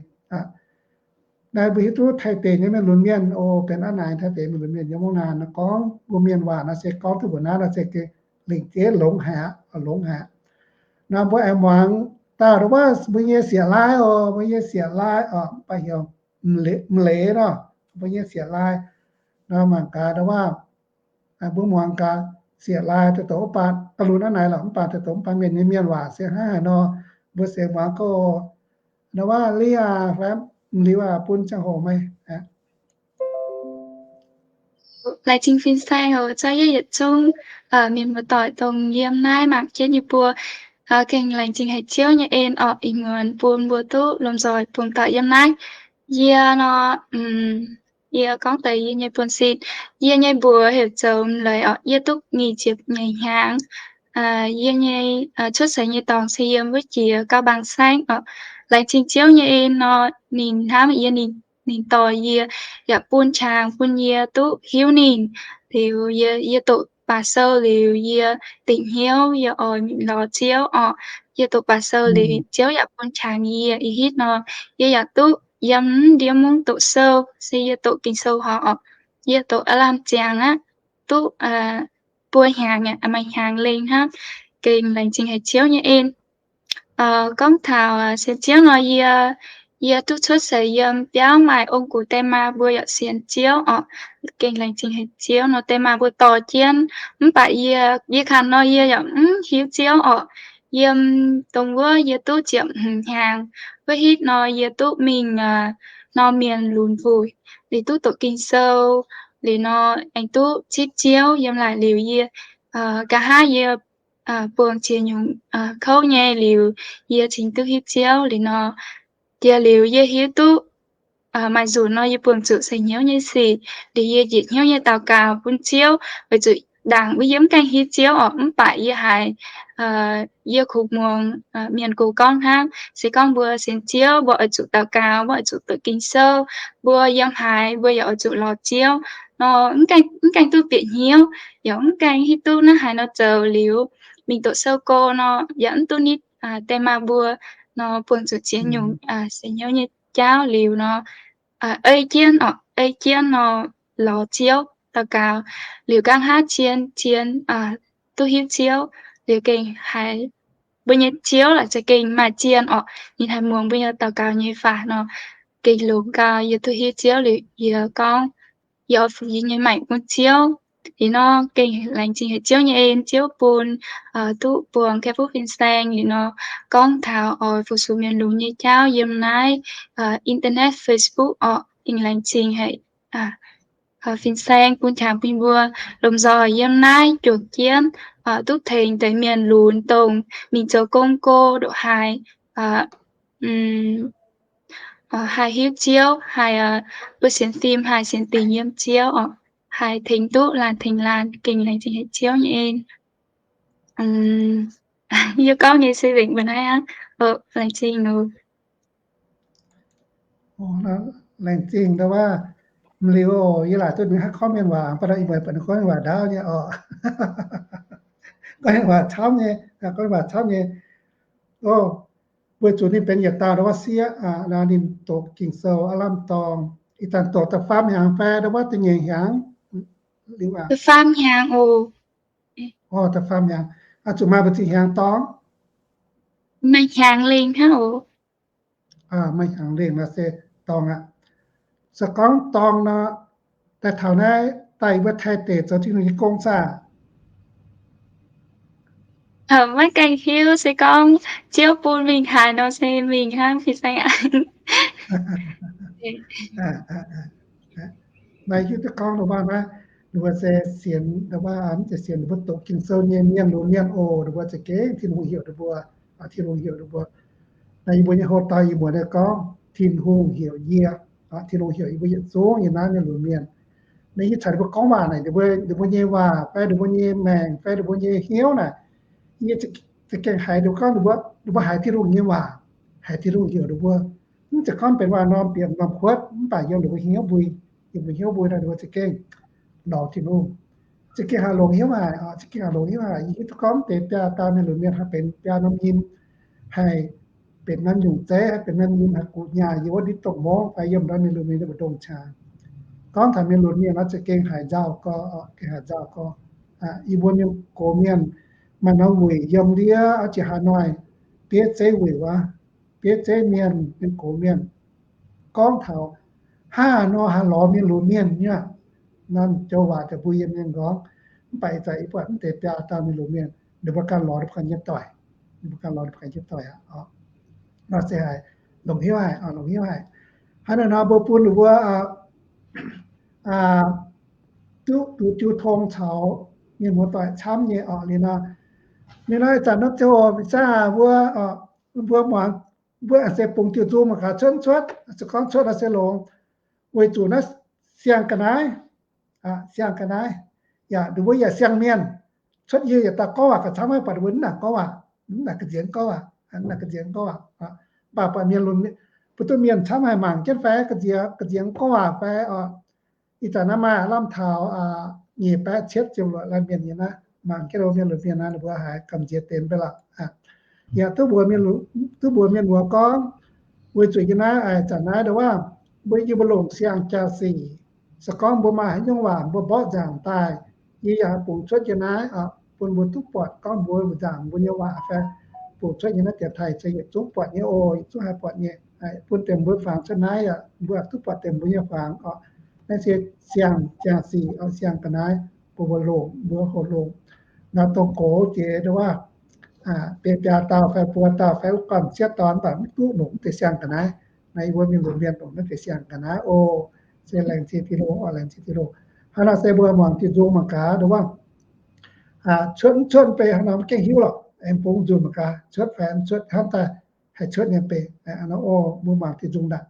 Naaiv mbuo hiuv duqv Taiv deic nyei mienh lunx mienh, o, benx aav naaic Taiv deic mienh lunx mienh yiem mungv naanc nor gorngv mbuo mienh waac nor se gorngv duqv mbuoqc naaiv nor se gengh lingc jeiv longx haic aqv, longx haic aqv. Nor mbuo aengx muangx dauh ndau wuov mbuo nyei sieqv-laai oc, mbuo nyei sieqv-laai oc, mv baac heuc M'leiz nor, mbuo nyei sieqv-laai. Nor mangc gaax ndau wuov, mbuo muangx gaax, sieqv-laai daaih dongh mv baan, ga'lunx aav naaic lorqc, mv baac daaih dongh mv baan mienh nyei mienh waac se hnangv haaix nor, mbuo se muangx gau. Ndau wuov Lia fai M'liuz aac, bun ziangh hoc meih. Laengz zingh fin-saeng oc, zorqv yie yietc zungv mienh muoz-doic dongh yiem naaiv mangc jienv yie mbuo. Gengh laengz zingh haic Ziouv nyei en orqc, ih muonz bun mbuo duqv lomh nzoih bun doic yiem naaiv. Yie nor, yie gorngv deix yie nyei buonv-sin. Yie nyei mbuox heuc zoux M'leiz orqc, yie duqv nyic ziepc nyeic hnyangx. Yie nyei cuotv seix nyei dorngx se yiem wuov jiex Gau Baang Saengv orqc. Laengz zingh Ziouv nyei en nor, ninh hnamv yie, ninh, ninh dorh yie yaac bun qangx bun yie duqv hiuv ninh. Liuz yie, yie doqc baac sou liuz yie dingc hnyouv yie oix mingh lorz Ziouv orqc. Yie doqc baac sou liuz Ziouv yaac bun qangx yie. Ih hitv nor yie yaac duqv yiem ndiev mungv doqc sou, se yie doqc Ging-Sou horpc oc. Yie doqc aav lamh ziangx aqv, duqv buo hnyangx, maaih hnyangx lengh hnangv. Gengh laengz zingh haic Ziouv nyei en. Gorngv taux sienx Ziouv nor, yie, yie duqv cuotv seix yiem biauv maaih ong-gux die maa mbuo yaac sienx Ziouv oc. Gengh laengz zingh haic Ziouv nor, die maa mbuo dorh jienv. Mv baac yie, yie kangx nor yie yaac mv hiuv Ziouv oc. Yiem dongh wuov yie duqv ziepc hmz hnyangx wuov hitv nor, yie duqv mingh norm mienh lunx wuic, liuz duqv doqc Ging-Sou, liuz nor aengx duqv zipv Ziouv yiem laaic liuz yie, nqa'haav yie buangh ziex nyungc kouv nyei liuz, yie cingx duqv hiuv Ziouv liuz nor. Jiex liuz yie hiuv duqv maaih nzunc nor yie buangh zuqc seix hnyouv nyei sic, liuz yie njiec hnyouv nyei daux gaux bun Ziouv, weic zuqc ndaangc wuov yie mv gaengh hiuv Ziouv oc, mv baac yie haiz yie kungx muangx mienh gox gorngv hnangv, se gorngv mbuo sienx Ziouv, mbuo oix zuqc daux gaux, mbuo oix zuqc doqc Ging-Sou, mbuo yiem haaix mbuo yaac oix zuqc lorz Ziouv nor, mv gaengh duqv bieqc hnyouv, yaac mv gaengh hiuv duqv naaiv haaix nor zoux liuz, mingh doqc sou go nor yaac mv duqv nitv die maa mbuo nor, buangh zuqc ziex nyungc seix hnyouv nyei jauv liuz nor, ei jienv oc, ei jienv nor lorz Ziouv daux gaux, liuz nqa'haav zien zien duqv hiuv Ziouv, liuz gengh haiz mbuo nyei Ziouv laaic za'gengh maaih zien oc. Ninh haih muangx mbuo nyei daux gaux nyei waac nor, gengh longx gau. Yie duqv hiuv Ziouv liuz yie gorngv, yie oix fu'jueiv nyei maengc bun Ziouv. Liuz nor gengh laengz zingh haic Ziouv nyei en, Ziouv bun duqv buangh Kaeqv-Fuqv fin-saeng. Liuz nor gorngv taux oix fu-sux mienh lunx nyei jauv yiem naaiv internet, Facebook oc. Gengh laengz zingh haic fin-saeng bun qangx bun mbuo lomh nzoih yiem naaiv juangc jienv duqv tengx deix mienh lunx dongh mingh zoux gong go, ndongc haaix haih hiuv Ziouv, haih mbuo sienx fim haih sienx dingc yiem Ziouv oc, haih tengx duqv laanh tengx laanh. Gengh laengz zingh haic Ziouv nyei en. Yie gorngv nyei se nzengc mbuo naaiv aqv. Laengz zingh oc. Laengz zingh ndau wuov. M'liuz yie laaic duqv mingh haaix gorngv mienh waac, ba'da'ih mueiz ba'da'ih gorngv mienh waac ndaauv nyei oc. Gorngv mienh waac camv nyei, gorngv mienh waac camv nyei. Weic zuqc ninh benx yietc dauh ndau wuov sieqv, ninh doqc Ging-Sou aav lamh dorngh, ih zanc doqc da'faam hnyangx fai ndau wuov da'nyeic hnyangx? Da'faam hnyangx oc. Da'faam hnyangx. Zuqc maaih mbu'ziex hnyangx dorngx? Maaih hnyangx lengh hnangv oc. Maaih hnyangx lengh nor se dorngx aqv. Se gorngv dorngx nor, daaih taux naaiv daaih mbuo Taiv deic zoux Tin-Hungh nyei gong saah? Maiv gaengh hiuv, se gorngv Ziouv bun mingh haaix nor se mingh hnangv, fin-saeng aqv. Naaiv hiuv duqv gorngv ndau wuov naaiv, ninh mbuo se sienx ndau wuov, mv zeiz sienx, ninh mbuo doqc Ging-Sou nyei mienh lunx mienh oc, ninh mbuo za'gengh Tin-Hungh heuc ninh mbuo, Tin-Hungh heuc ninh mbuo. Naaiv yie mbuo nyei houx-dauh yie mbuo naaiv gorngv, Tin-Hungh heuc yie, Tin-Hungh heuc yie mbuo yietc zungv nyei naaiv mienh lunx mienh. Naaiv yie caux ninh mbuo gorngv waac naaic, ninh mbuo, ninh mbuo nyei waac fai ninh mbuo nyei maengc fai ninh mbuo nyei hnyouv naaic, yie za'gengh haiz ninh mbuo gorngv ninh mbuo, ninh mbuo haiz Tin-Hungh nyei waac, haiz Tin-Hungh heuc ninh mbuo. Mv zeiz gorngv benx waac-norm bieqc norm kuotv, mv baac yiem ninh mbuo hnyouv mbui, yiem mbuo hnyouv mbui nor ninh mbuo za'gengh lorz Tin-Hungh. Za'gengh haih longc hnyouv haic, za'gengh haih longc hnyouv haic. Yie hiuv duqv gorngv deix biaa dauh mienh lunx mienh haih benx biaa norm nyim, haih benx norm nyungc zeiv, haih benx norm nyim, haih guqc nyaah yiem wuov ndiev domh mungv fai yiem ndorm mienh lunx mienh nyei mbu'ndongx qangx. Gorngv taux mienh lunx mienh nor za'gengh haiz nzauh gorx, gengh haiz nzauh gorx. Yie mbuo mienh gox mienh maaih norm wuic yiem ndiev oix ziouc haaix hnoi, bieiv zeiv wuic wuov, bieiv zeiv mienh, mienh gox mienh. Gorngv taux hnangv haaix nor haih lorz mienh lunx mienh nyei, norm joux waac daaih mbuo yiem mienh nqorngv. Mv baac ih zanc yie buatc mv deix biaa dauh mienh lunx mienh, ninh mbuo ganh lorz ninh mbuo ganh nyei doic, ninh mbuo ganh lorz ninh mbuo ganh nyei doic aqv. Nor se haiz longc hnyouv haic, longc hnyouv haic. Hnangv naaiv nor mbuo bun ninh mbuo duqv, duqv jiu tong caux mienh muoz-doic camv nyei oc. Liuz nor, liuz nor ih zanc norm ziangh hoc mingh zaah mbuo, mbuo muangx, mbuo aengx se bungx diuh nzung mangc gaax cuotv cuotv, se gorngv cuotv nor se longx. Weic zuqc naaiv siang-ga'naaiv, siang-ga'naaiv, yaac ninh mbuo yaac siang-mienh. Cuotv yie yietc dauh gorngv waac gauh camv, mv baac ninh mbuo mv nangc gorngv waac, mv nangc ga'nziex gorngv waac, mv nangc ga'nziex gorngv waac. Mv baac buatc mienh lunx, mbuo duqv mienh camv haic mangc jienv fai ga'nziex, ga'nziex gorngv waac fai oc. Ih zanc naaiv maaih lamh taux nyic baeqv cietv ziepc luoqc laanh mienh nyei naaiv, mangc jienv mienh lunx mienh naaiv, ninh mbuo haiz gamh nziex deix mv bei lorqc. Yaac duqv mbuox mienh, duqv mbuox mienh muoz gorngv, Weic zuqc yie naaiv, aa, zanc naaiv ndongc waac mbuo yie mbuo longc siang-jaa-sic. Se gorngv mbuo maaih haaix nyungc waac mbuo mborqv nzaangc daaih, yie yaac haih bungx cuotv yie naaiv bun mbuo duqv buatc. Gorngv mbuo nzaangc mbuo nyei waac fai bungx cuotv yie naaiv deix taaih se yietc zungv buatc nyei oc, yietc zungv haih buatc nyei. Bun deix mbuo fangx cuotv naaiv yaac mbuo duqv buatc deix mbuo nyei fangx oc. Naaiv se siang-jaa-sic oc, siang ga'naaiv, mbuo mbuo longc, mbuo hoqc longc. Naaiv dongh gox jiex ndongc waac biaa dauh fai buo dauh fai wuov gorn-sieqv dorn mv baac mv duqv longc deix siang ga'naaiv. Naaiv yie mbuo mienh lunx mienh longc naaiv deix siang ga'naaiv oc. Se laengz zingh Tin-Hungh oc, laengz zingh Tin-Hungh. Hnangv nor se mbuo mangc Tin-Hungh mangc gaax ndongc waac cuotv mv cuotv bei hnangv nor mv gaengh hiuv lorqc. Aengx bungx nzunc mangc gaax cuotv fai mv cuotv, hnamv daaih haih cuotv nyei bei. Hnangv nor oc, mbuo mangc Tin-Hungh ndaangc.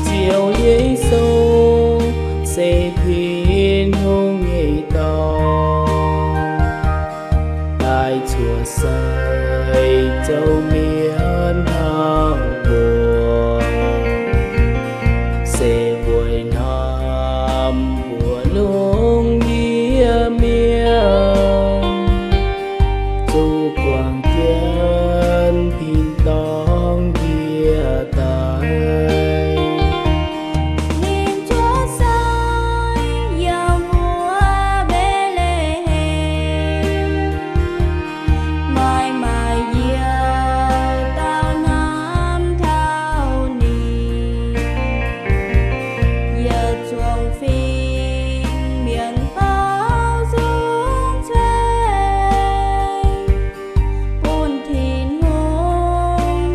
Ziouv Yesu se Tin-Hungh nyei Dorn, daaih cuotv seix zoux mienh taux mbuo, se weic hnamv mbuo lungh ndiev mienh, zuqc guangc jienv tin-dorngh ndie daaih. Ninh cuotv seix yiem wuov Mbetc^le^hem, maaih maaih youh dauh hnamv taux ninh. Yietc zungv fingx mienh faaux nzung cueiv bun Tin-Hungh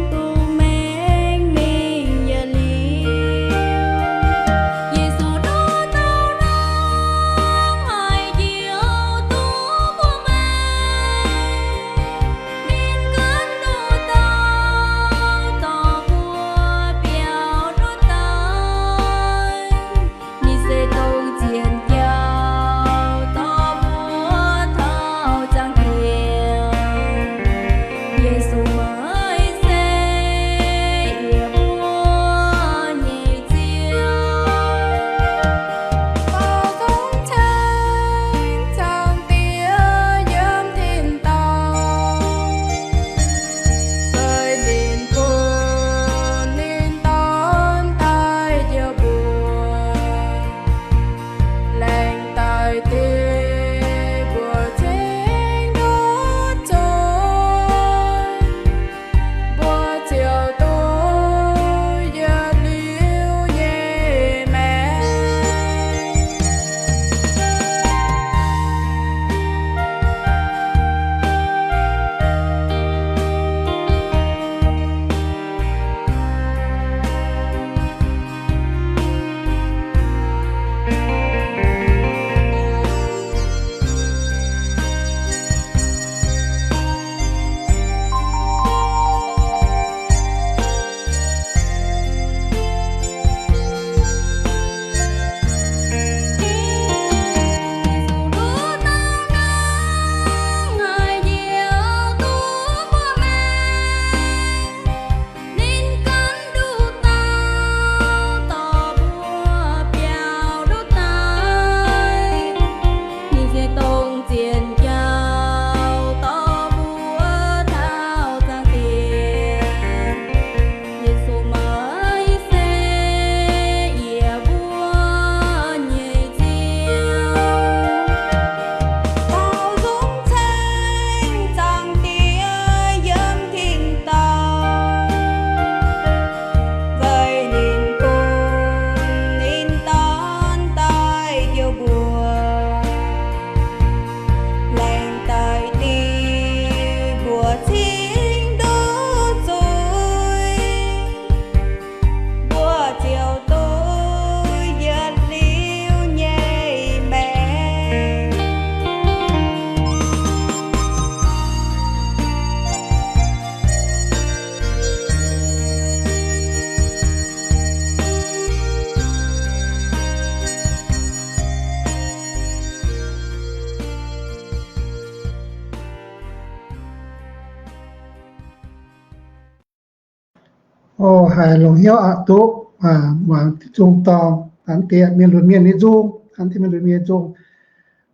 O, haiz longc hnyouv aqv, duqv muangx zungh dorngh, hnangv deix mienh lunx mienh nyei nzung, hnangv deix mienh lunx mienh nyei nzung.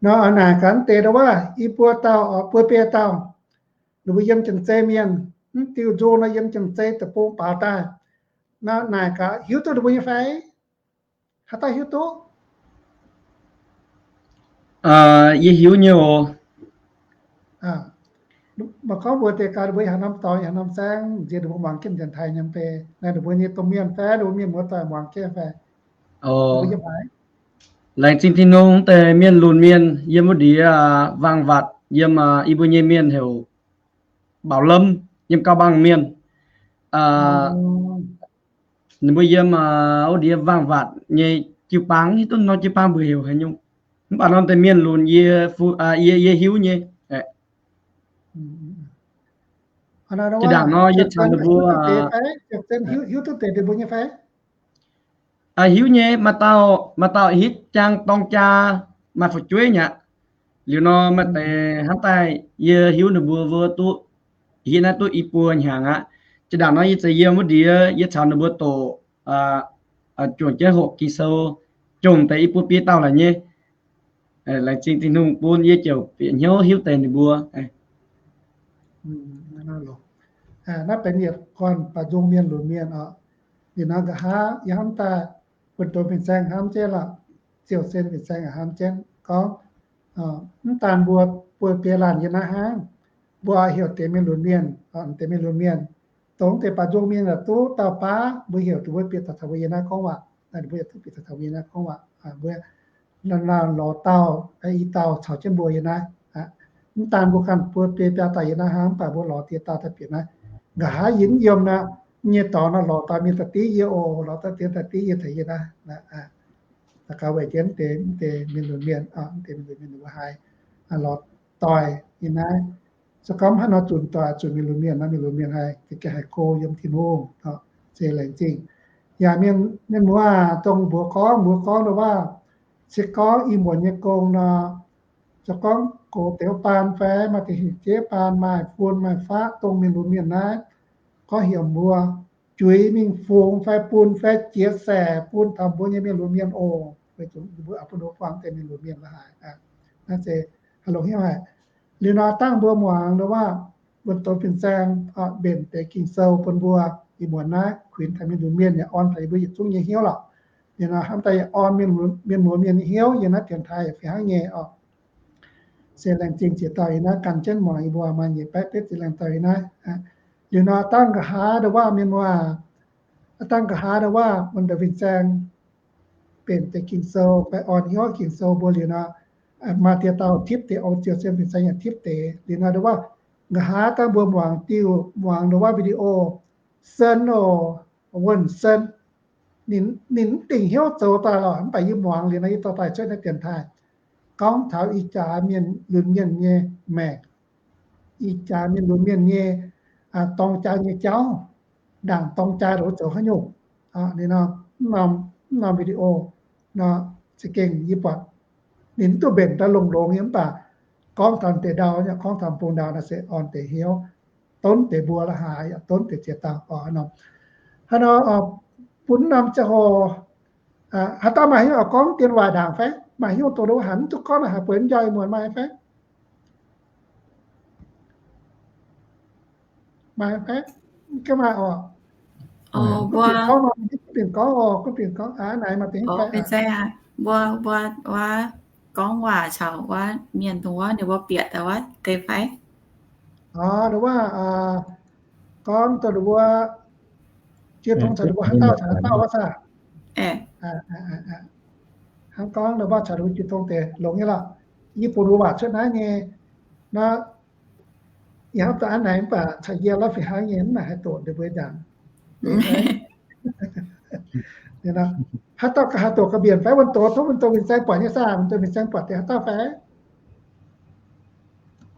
Nor naaic gaax deix ndau wuov, i buo dauh, buo biei dauh, ninh mbuo yiem Janx-Zei mienh, mv diuh nzung nor yiem Janx-Zei deic-bung baaux daaih. Nor naaic gaax hiuv duqv ninh mbuo nyei fai? Haaix dauh hiuv duqv? Yie hiuv nyei oc. Maaih gorngv mbuox deix gaax ninh mbuo haaix norm dorngx, haaix norm saengv, nziex ninh mbuo muangx jienv Janx-Taiv nyei mv bei. Naaiv ninh mbuo nyei domh mienh fai, ninh mbuo mienh muoz-doic muangx jienv fai? Laengz zingh Tin-Hungh, deix mienh lunx mienh yiem wuov ndiev Vaangh Waatc, yiem i mbuo nyei mienh heuc Baaux Lomv, yiem Gauh Baangh mienh. Ninh mbuo yiem wuov ndiev Vaangh Waatc nyei jiu-baang, hiuv duqv norm jiu-baang mbuo heuc haaix nyungc. Mv baac norm deix mienh lunx yie, yie hiuv nyei. Jiex ndaangc nor yie caux ninh mbuo hiuv duqv deix ninh mbuo nyei fai? Hiuv nyei, maaih dauh, maaih dauh hitv jaang dorng jaa maaih fu'jueiv nyei aqv. Liuz nor maaih deix hnamv daaih yie hiuv ninh mbuo wuov duqv, hitv naaiv duqv i buo hnyangx aqv. Jiex ndaangc nor yie za'yiem wuov ndiev yie caux ninh mbuo doqc, juangc jienv hoqc Ging-Sou, jomc deix i buo biei dauh laic nyei. Laengz zingh Tin-Hungh bun yie ziouc bieqc hnyouv hiuv deix ninh mbuo. Naaiv benx yietc gorn baac nzung mienh lunx mienh oc. Ninh nor nqa'haav yie hnamv daaih, bun doz fin-saeng hnamv jienv lorqc, ziouc sen fin-saeng hnamv jienv gorngv, mv daan mbuo, mbuo biei laanh yie naaiv hnangv, mbuo heuc deix mienh lunx mienh, deix mienh lunx mienh, dongh deix baac nzung mienh yaac duqv dauh baav, mbuo heuc duqv mbuo bieqc taux taux mbuo yie naaiv gorngv waac, mbuo yaac duqv bieqc taux taux mbuo yie naaiv gorngv waac. Mbuo lorz dauh i dauh caux jienv mbuo yie naaiv. Mv daan mbuo ganh mbuo biei biaa dauh yie naaiv hnangv, mv baac mbuo lorz diex dauh daaih bieqc naaiv. Nqa'haav yie mv yiem naaiv nyei dorngx nor lorz dauh mienh daaih div yie oc, lorz dauh diex daaih div yie taux yie naaiv. Daux gaux weic jienv deix, deix mienh lunx mienh, deix mienh lunx mienh ninh mbuo haiz lorz doic yie naaiv. Se gorngv hnangv nor zunc doic, zunc mienh lunx mienh nor, mienh lunx mienh haiz ga'gengh haiz go yiem Tin-Hungh, se laengz zingh. Yaac mienh, mienh muoz aah, dongh mbuox gorngv, mbuox gorngv ndau wuov, se gorngv ih muonz nyei gong nor, se gorngv gox deix baan fai maaih deix hinc jeiv baan, maaih fun maaih faqv dongh mienh lunx mienh naaiv, gorngv heuc mbuo juix mingh fungx fai bun fai jiex saeqc bun taux mbuo nyei mienh lunx mienh oc. Weic zuqc mbuo aqc bun mbuo buangh deix mienh lunx mienh la'haaix. Naaiv se haaix longx hnyouv haic. Liuz nor dangh mbuo muangx ndau wuov, mbuo doz fin-saeng mbenc deix Ging-Sou bun mbuo, ih muonz naaiv kuinx taux mienh lunx mienh yaac orn taux yie mbuo yietc zungv nyei hnyouv lorqc. Liuz nor hnamv daaih yaac orn mienh muoz mienh nyei hnyouv yiem naaiv dienx taaih yaac fih hnangv nyei oc. Se laengz zingh ziex dauh yie naaiv gan jienv muangx yie mbuo maaih nyei baeqv betv ziex laengz dauh yie naaiv. Liuz nor dangh nqa'haav ndau wuov mienh muoz, dangh nqa'haav ndau wuov mbuo doz fin-saeng mbenc deix Ging-Sou fai orn hnyouv Ging-Sou mbuo liuz nor, maaih diex dauh tipv deix, ong ziouc sen fin-saeng yaac tipv deix. Liuz nor ndau wuov nqa'haav dangh mbuo muangx diuh, muangx ndau wuov video, sen oc, wuonh sen. Ninh, ninh mv dingc hnyouv zoux daaih lorqc, mv baac yie muangx liuz nor yie dorh daaih cuotv naaiv dienx taaih, gorngv taux ih jaax mienh lunx mienh nyei maengc, ih jaax mienh lunx mienh nyei dorng jaa nyei jauv, ndaangc dorng jaa lorz zoux haaix nyungc. Ninh nor, mv norm video nor, za'gengh yie buatc ninh mv duqv mbenc daaih longx-longx nyei, mv baac gorngv taux deix ndau, gorngv taux bung ndau nor se orn deix hnyouv, donv deix mbuo la'haaix, yaac donv deix ziex dauh oc. Hnangv nor, hnangv nor, bun norm ziangh hoc, haaix dauh maaih hnyouv oix gorngv dien waac ndaangc fai? Maaih hnyouv dongh wuov haaix mv duqv gorngv la'haaix bueix mv njoi ih muonz maaih fai? Maaih fai? Mv maaih oc. Gorngv, gorngv oc, gorngv, gorngv aqv, naaiv maaih deix fai? Mbuo, mbuo wuov gorngv waac caux wuov mienh dongh wuov ninh mbuo bieqc daaih wuov deix fai? Dongh wuov, gorngv dongh wuov, jiex tong caux ninh mbuo haaix dauh caux haaix dauh wuov saah? Hnangv gorngv dongh wuov caux ninh mbuo jiex tong deix longx nyei lorqc. Yie bun wuov waac cuotv naaiv nyei, naaiv yie hnamv daaih hnangv naaic mv baac caux yie lorz fih hnangv nyei, mv naaic haih doqc ninh mbuo ndaangc. Haaix dauh ga'haaix doqc ga'mbienc fai wuonh doz, tov wuonh doz fin-saeng buatc nyei saah, wuonh doz fin-saeng buatc deix haaix dauh fai?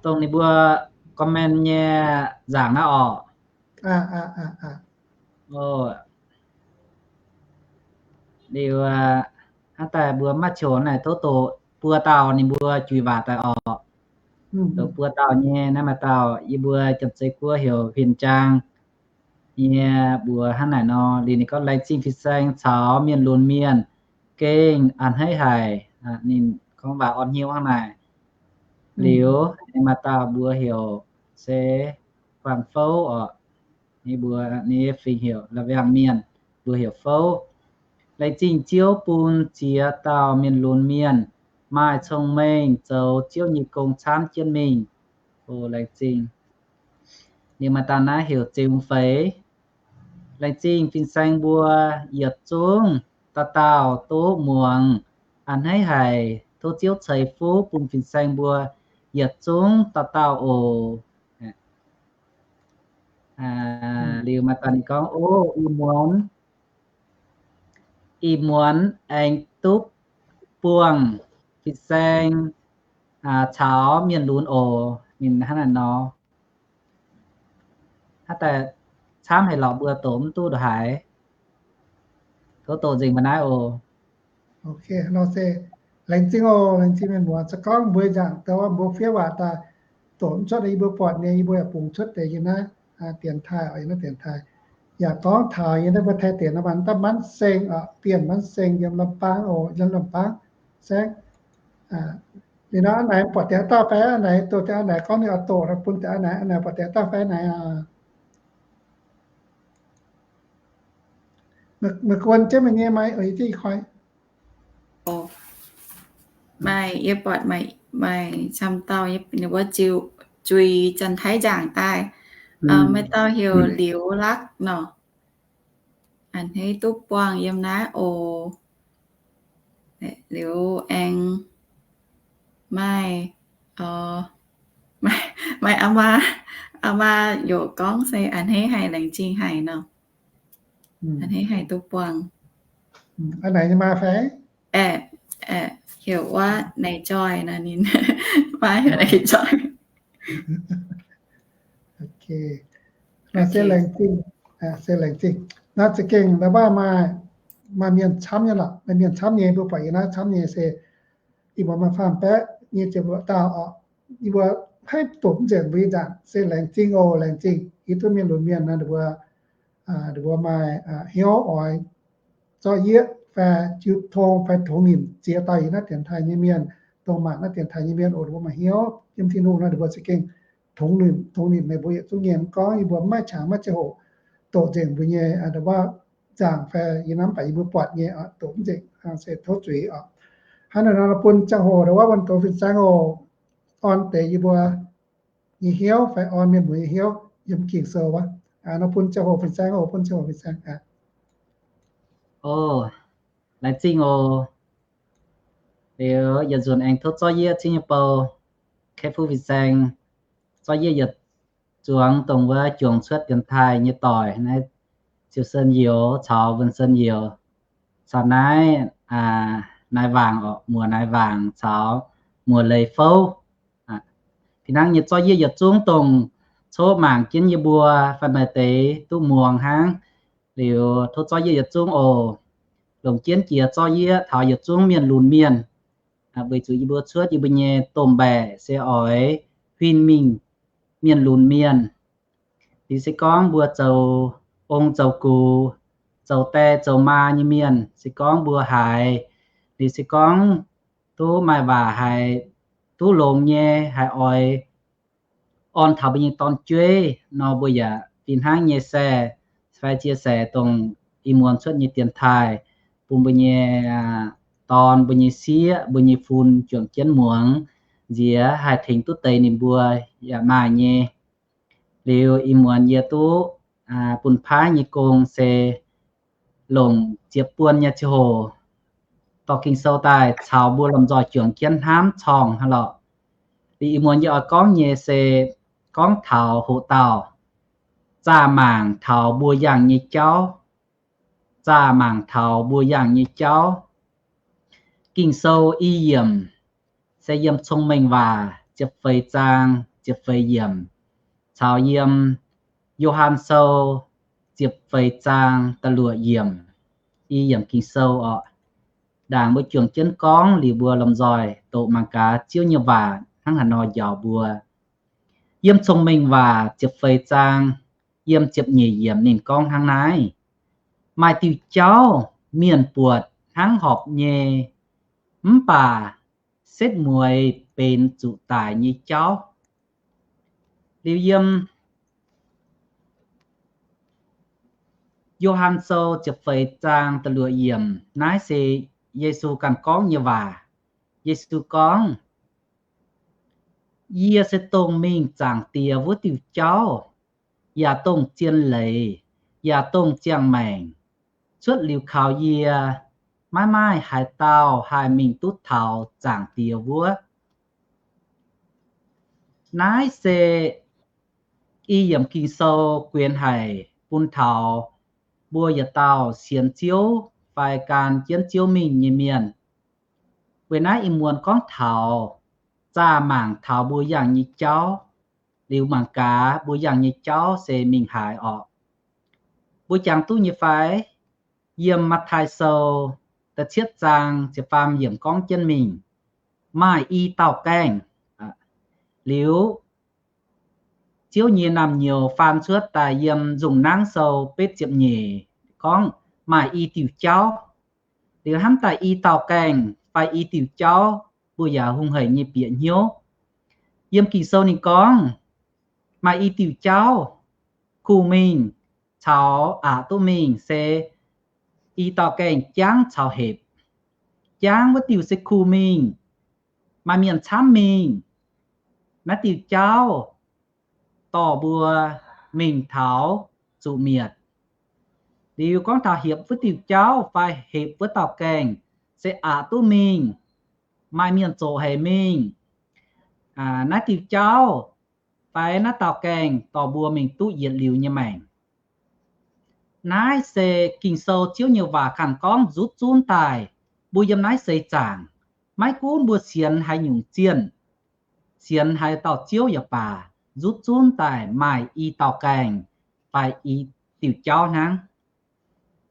Dongh ninh mbuo comment nyei nzaangc naaiv oc. Liuz, hnangv daaih mbuo maiv qiex naaic tov doqc buo dauh ninh mbuo juix waac daaih oc. Doqc buo dauh nyei, naaiv maaih dauh yie mbuo Janx-Zei Guoqv heuc Huin Jaang. nyei mbuox hnangv naaic nor. Liuz ninh gorngv, laengz zingh fin-saeng caux mienh lunx mienh gengh a'hneiv haic. Ninh gorngv waac orn hnyouv hnangv naaic. Liuz ninh maaih dauh mbuox heuc se Guangc Fouv oc. Ninh mbuox ninh nyei fingx heuc La'wangh Mienh, mbuox heuc Fouv. Laengz zingh Ziouv bun ziex dauh mienh lunx mienh maaih cong-mengh zoux Ziouv nyei gong camv jienv mingh. O, laengz zingh. Liuz maaih dauh naaiv heuc Zingx Feix. Laengz zingh fin-saeng mbuo yietc zungv dauh dauh duqv muangx, a'hneiv haic. Tov Ziouv ceix fuqv bun fin-saeng mbuo yietc zungv dauh dauh oc. Liuz maaih dauh ninh gorngv, o, ih muonz, ih muonz aengx duqv buangh fin-saeng caux mienh lunx oc. Ninh hnangv naaic nor. Hnangv daaih camv haic lorqc, mbuo doqc mv duqv ndongc haaix. Tov doqc nzengc mbuo naaiv oc. Ok, nor se laengz zingh oc, laengz zingh mienh muoz. Se gorngv mbuo nzaangc dou mbuo fiev waac daaih doqc mv cuotv, yie mbuo buatc nyei, yie mbuo yaac bungx cuotv deix yiem naaiv dienx taaih oc, yiem naaiv dienx taaih. Yaac gorngv taux yiem naaiv mbuo Taiv dienx nor, mv daaih Manv Seng oc, Bienh Manv Seng yiem Lamh Baang oc, yiem Lamh Baang saengv. Liuz nor aa naaic buatc deix haaix dauh fai aa naaic, doqc deix aa naaic gorngv ninh oix doqc bun deix aa naaic, aa naaic buatc deix haaix dauh fai naaic. Meih guon jienv meih nyei maih, yie jienv koi. Maaih, yie buatc maaih camv dauh, ninh mbuo zuiz Janx-Taiv nzaangc daaih. Maaih dauh heuc Liuz Lakv nor. A'hneiv duqv buangh yiem naaiv oc. Liuz aengx maaih, maaih aa maa, aa maa yaac gorngv se a'hneiv haic, laengz zingh haic nor. A'hneiv haic duqv buangh. Aa naaic nyei maa fai? Aeqv, aeqv, heuc wuov Naaic Joih nor, ninh maa heuc Naaic Joih. Ok. Nor se laengz zingh, se laengz zingh. Naaiv za'gengh la'baav maaih, maaih mienh camv nyei lorqc, maaih mienh camv nyei, mbuo buatc yie naaiv camv nyei se, yie mbuo maaih faam-baeqv nyei ziepc luoqc dauh oc. Yie mbuo haiv doqc mv nzengc mbuo nyei nzaangc, se laengz zingh oc, laengz zingh. Yie duqv mienh lunx mienh nor, ninh mbuo, ninh mbuo maaih hnyouv oix zorqv yieqv fai jiu tong fai tongx nimc ziex dauh yiem naaiv dienx taaih nyei mienh, dongh mangc naaiv dienx taaih nyei mienh oc, ninh mbuo maaih hnyouv yiem Tin-Hungh nor, ninh mbuo za'gengh tongx nimc, tongx nimc meih mbuo yietc zungv nyei. Mv gorngv yie mbuo mv maaih qangx maiv ziangh hoc doqc nzengc mbuo nyei, aa, ndoqc waac nzaangc fai yie hnamv baac yie mbuo buatc nyei, doqc mv nzengc, se tov zuiz oc. Hnangv naaic nor bun ziangh hoc ndoqc waac wuonh douz fin-saeng oc, orn deix yie mbuo nyei hnyouv fai orn mienh mbuo nyei hnyouv yiem Ging-Sou wuov. Nor bun ziangh hoc fin-saeng oc, bun ziangh hoc fin-saeng aqv. O, laengz zingh oc. Liuz yietc nzunc aengx tov zorqv yieqv cingv nyei bou, kaeqv fuqv fin-saeng, zorqv yieqv yietc zuangx dongh wuov juangc cuotv dienx taaih nyei doic, naaiv Ziouc Sen Youz caux Wuonh Sen Youz, caux naaiv Naaiv Waangc oc, muoc Naaiv Waangc caux muoc Leiz Fouv. Fih hnangv nyei zorqv yieqv yietc zungv dongh coqv mangc jienv yie mbuo fai maaih deix duqv muangx hnangv. Liuz tov zorqv yieqv yietc zungv oc. Longc jienv jiex zorqv yieqv taux yietc zungv mienh lunx mienh, weic zuqc yie mbuo cuotv yie mbuo nyei domh mbaeqc se oix huin mingh mienh lunx mienh. Liuz se gorngv mbuo zoux ong zoux gux, zoux die zoux maa nyei mienh, se gorngv mbuo haiz, liuz se gorngv duqv maaih waac haiz duqv longx nyei, haiz oix orn taux mbuo nyei dorn-jueiv nor, mbuo yaac fih hnangv nyei share fai chia sẻ dongh ih muonz cuotv nyei dienx taaih bun mbuo nyei dorn, mbuo nyei sieqv, mbuo nyei fun juangc jienv muangx nziex haih tengx duqv deix ninh mbuo yaac maaih nyei. Liuz ih muonz yie duqv bun paaiv nyei gong se longc ziepc buon nyei ziangh hoc dorh Ging-Sou daaih caux mbuo lomh nzoih juangc jienv hnamv corngh hnangv lorqc. Liuz ih muonz yie oix gorngv nyei se gorngv taux hoqc dauh zaah mangc taux mbuo yangh nyei jauv. Zaah mangc taux mbuo yangh nyei jauv. Ging-Sou i yiemc se yiem Cong-Mengh Waac ziepc feix zaang ziepc feix yiemc caux yiem Yo^han Sou ziepc feix zaang da'luoqc yiemc. I yiemc Ging-Sou oc. Ndaangc mbuo juangc jienv gorngv liuz mbuo lomh nzoih doqc mangc gaax Ziouv nyei waac hnangv haaix nor njaaux mbuo. Yiem Cong-Mengh Waac ziepc feix zaang yiem ziepc nyeic yiemc ninh gorngv hnangv naaiv, maaih diuh jauv mienh buatc hnangv horpc nyei, mv baac setv mueiz benx zuqc daic nyei jauv. Liuz yiem Yo^han Sou ziepc feix zaang da'luoqc yiemc, naaiv se Yesu ganh gorngv nyei waac. Yesu gorngv, Yie se dongh mingh Zaangc Diex wuov diuh jauv, yaac dongh zien leiz, yaac dongh ziangh maengc. Cuotv liuz kaux yie, maiv maaih haaix dauh haih mingh duqv taux Zaangc Diex wuov. Naaiv se i yiemc Ging-Sou guenx haic bun taux mbuo yietc dauh sienx Ziouv fai gan jienv Ziouv mingh nyei mienh. Weic naaiv ih muonz gorngv taux zaah mangc taux mbuo yangh nyei jauv, liuz mangc gaax mbuo yangh nyei jauv se mingh haaix orqc. Mbuo jangx duqv nyei fai? Yiem Matv^taai Sou da'cietv zaang ziepc faam yiemc gorngv jienv mingh, maaih i dauh gaengh. Liuz, Ziouv nyei naamh nyouz faan cuotv daaih yiem Nzung Nangv Sou betv ziepc nyeic gorngv maaih i diuh jauv. Liuz hnamv daaih i dauh gaengh fai i diuh jauv mbuo yaac hungh hec nyei bieqc hnyouv. Yiem Ging-Sou ninh gorngv, maaih i diuh jauv kuh mingh caux aqc duqv mingh se i dauh gaengh jangv caux hepc. Jangv wuov diuh se kuh mingh, maaih mienh camv mingh. Naaiv diuh jauv dorh mbuo mingh taux zuqc mietc. Liuz gorngv taux hepc wuov diuh jauv fai hepc wuov dauh gaengh se aqc duqv mingh, maaih mienh zoqc haic mingh. Naaiv diuh jauv fai naaiv dauh gaengh dorh mbuo mingh duqv yietc liuz nyei maengc. Naaiv se Ging-Sou Ziouv nyei waac ganh gorngv nzuqc zunv daaih mbuo yiem naaiv seix zaangc, maiv gunv mbuo sienx haaix nyungc zienh, sienx haaix dauh ziouv yaac baac, nzuqc zunv daaih maaih i dauh gaengh fai i diuh jauv hnangv.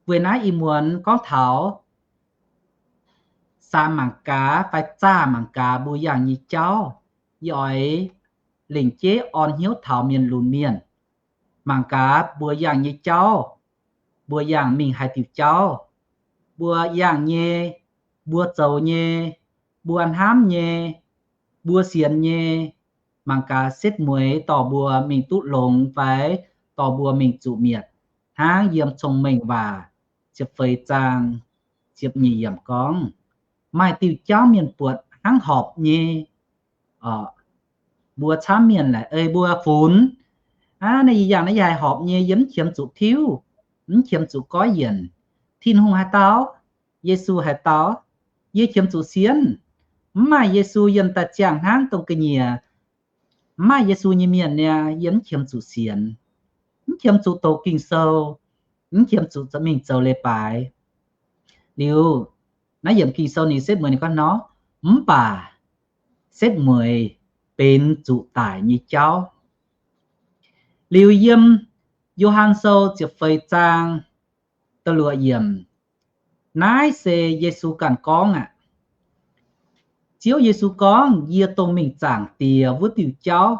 Weic naaiv ih muonz gorngv taux samx mangc gaax fai zaah mangc gaax mbuo yangh nyei jauv, yie oix lengc jeiv orn hnyouv taux mienh lunx mienh. Mangc gaax mbuo yangh nyei jauv, mbuo yangh mingh haaix diuc jauv, mbuo yangh nyei, mbuo zoux nyei, mbuo hnamv nyei, mbuo sienx nyei, mangc gaax setv mueiz dorh mbuo mingh duqv longx fai dorh mbuo mingh zuqc mietc. Hnangv yiem Cong-Mengh Waac ziepc feix zaang ziepc nyeic yiemc gorngv, maaih diuh jauv mienh buatc hnangv horpc nyei. Mbuo camv mienh laaic ei mbuo funx, aa, naaiv yie yangh naaiv yie haih horpc nyei, yie mv qiemx zuqc tiuv, mv qiemx zuqc goiv yienc. Tin-Hungh haaix dauh? Yesu haaix dauh? Yie qiemx zuqc sienx. Mv maaih Yesu yie daaih ziangh hnangv dongh ga'nyiec. Mv maaih Yesu nyei mienh niaa, yie mv qiemx zuqc sienx, mv qiemx zuqc doqc Ging-Sou, mv qiemx zuqc mingh zoux leiz-baaix. Liuz, naaiv yiemc Ging-Sou ninh setv mueiz ninh gorngv nor, mv baac setv mueiz benx zuqc daic nyei jauv. Liuz yiem Yo^han Sou ziepc feix zaang da'luoqc yiemc, naaiv se Yesu ganh gorngv aqv. Ziouv Yesu gorngv, yie dongh mingh Zaangc Diex wuov diuh jauv.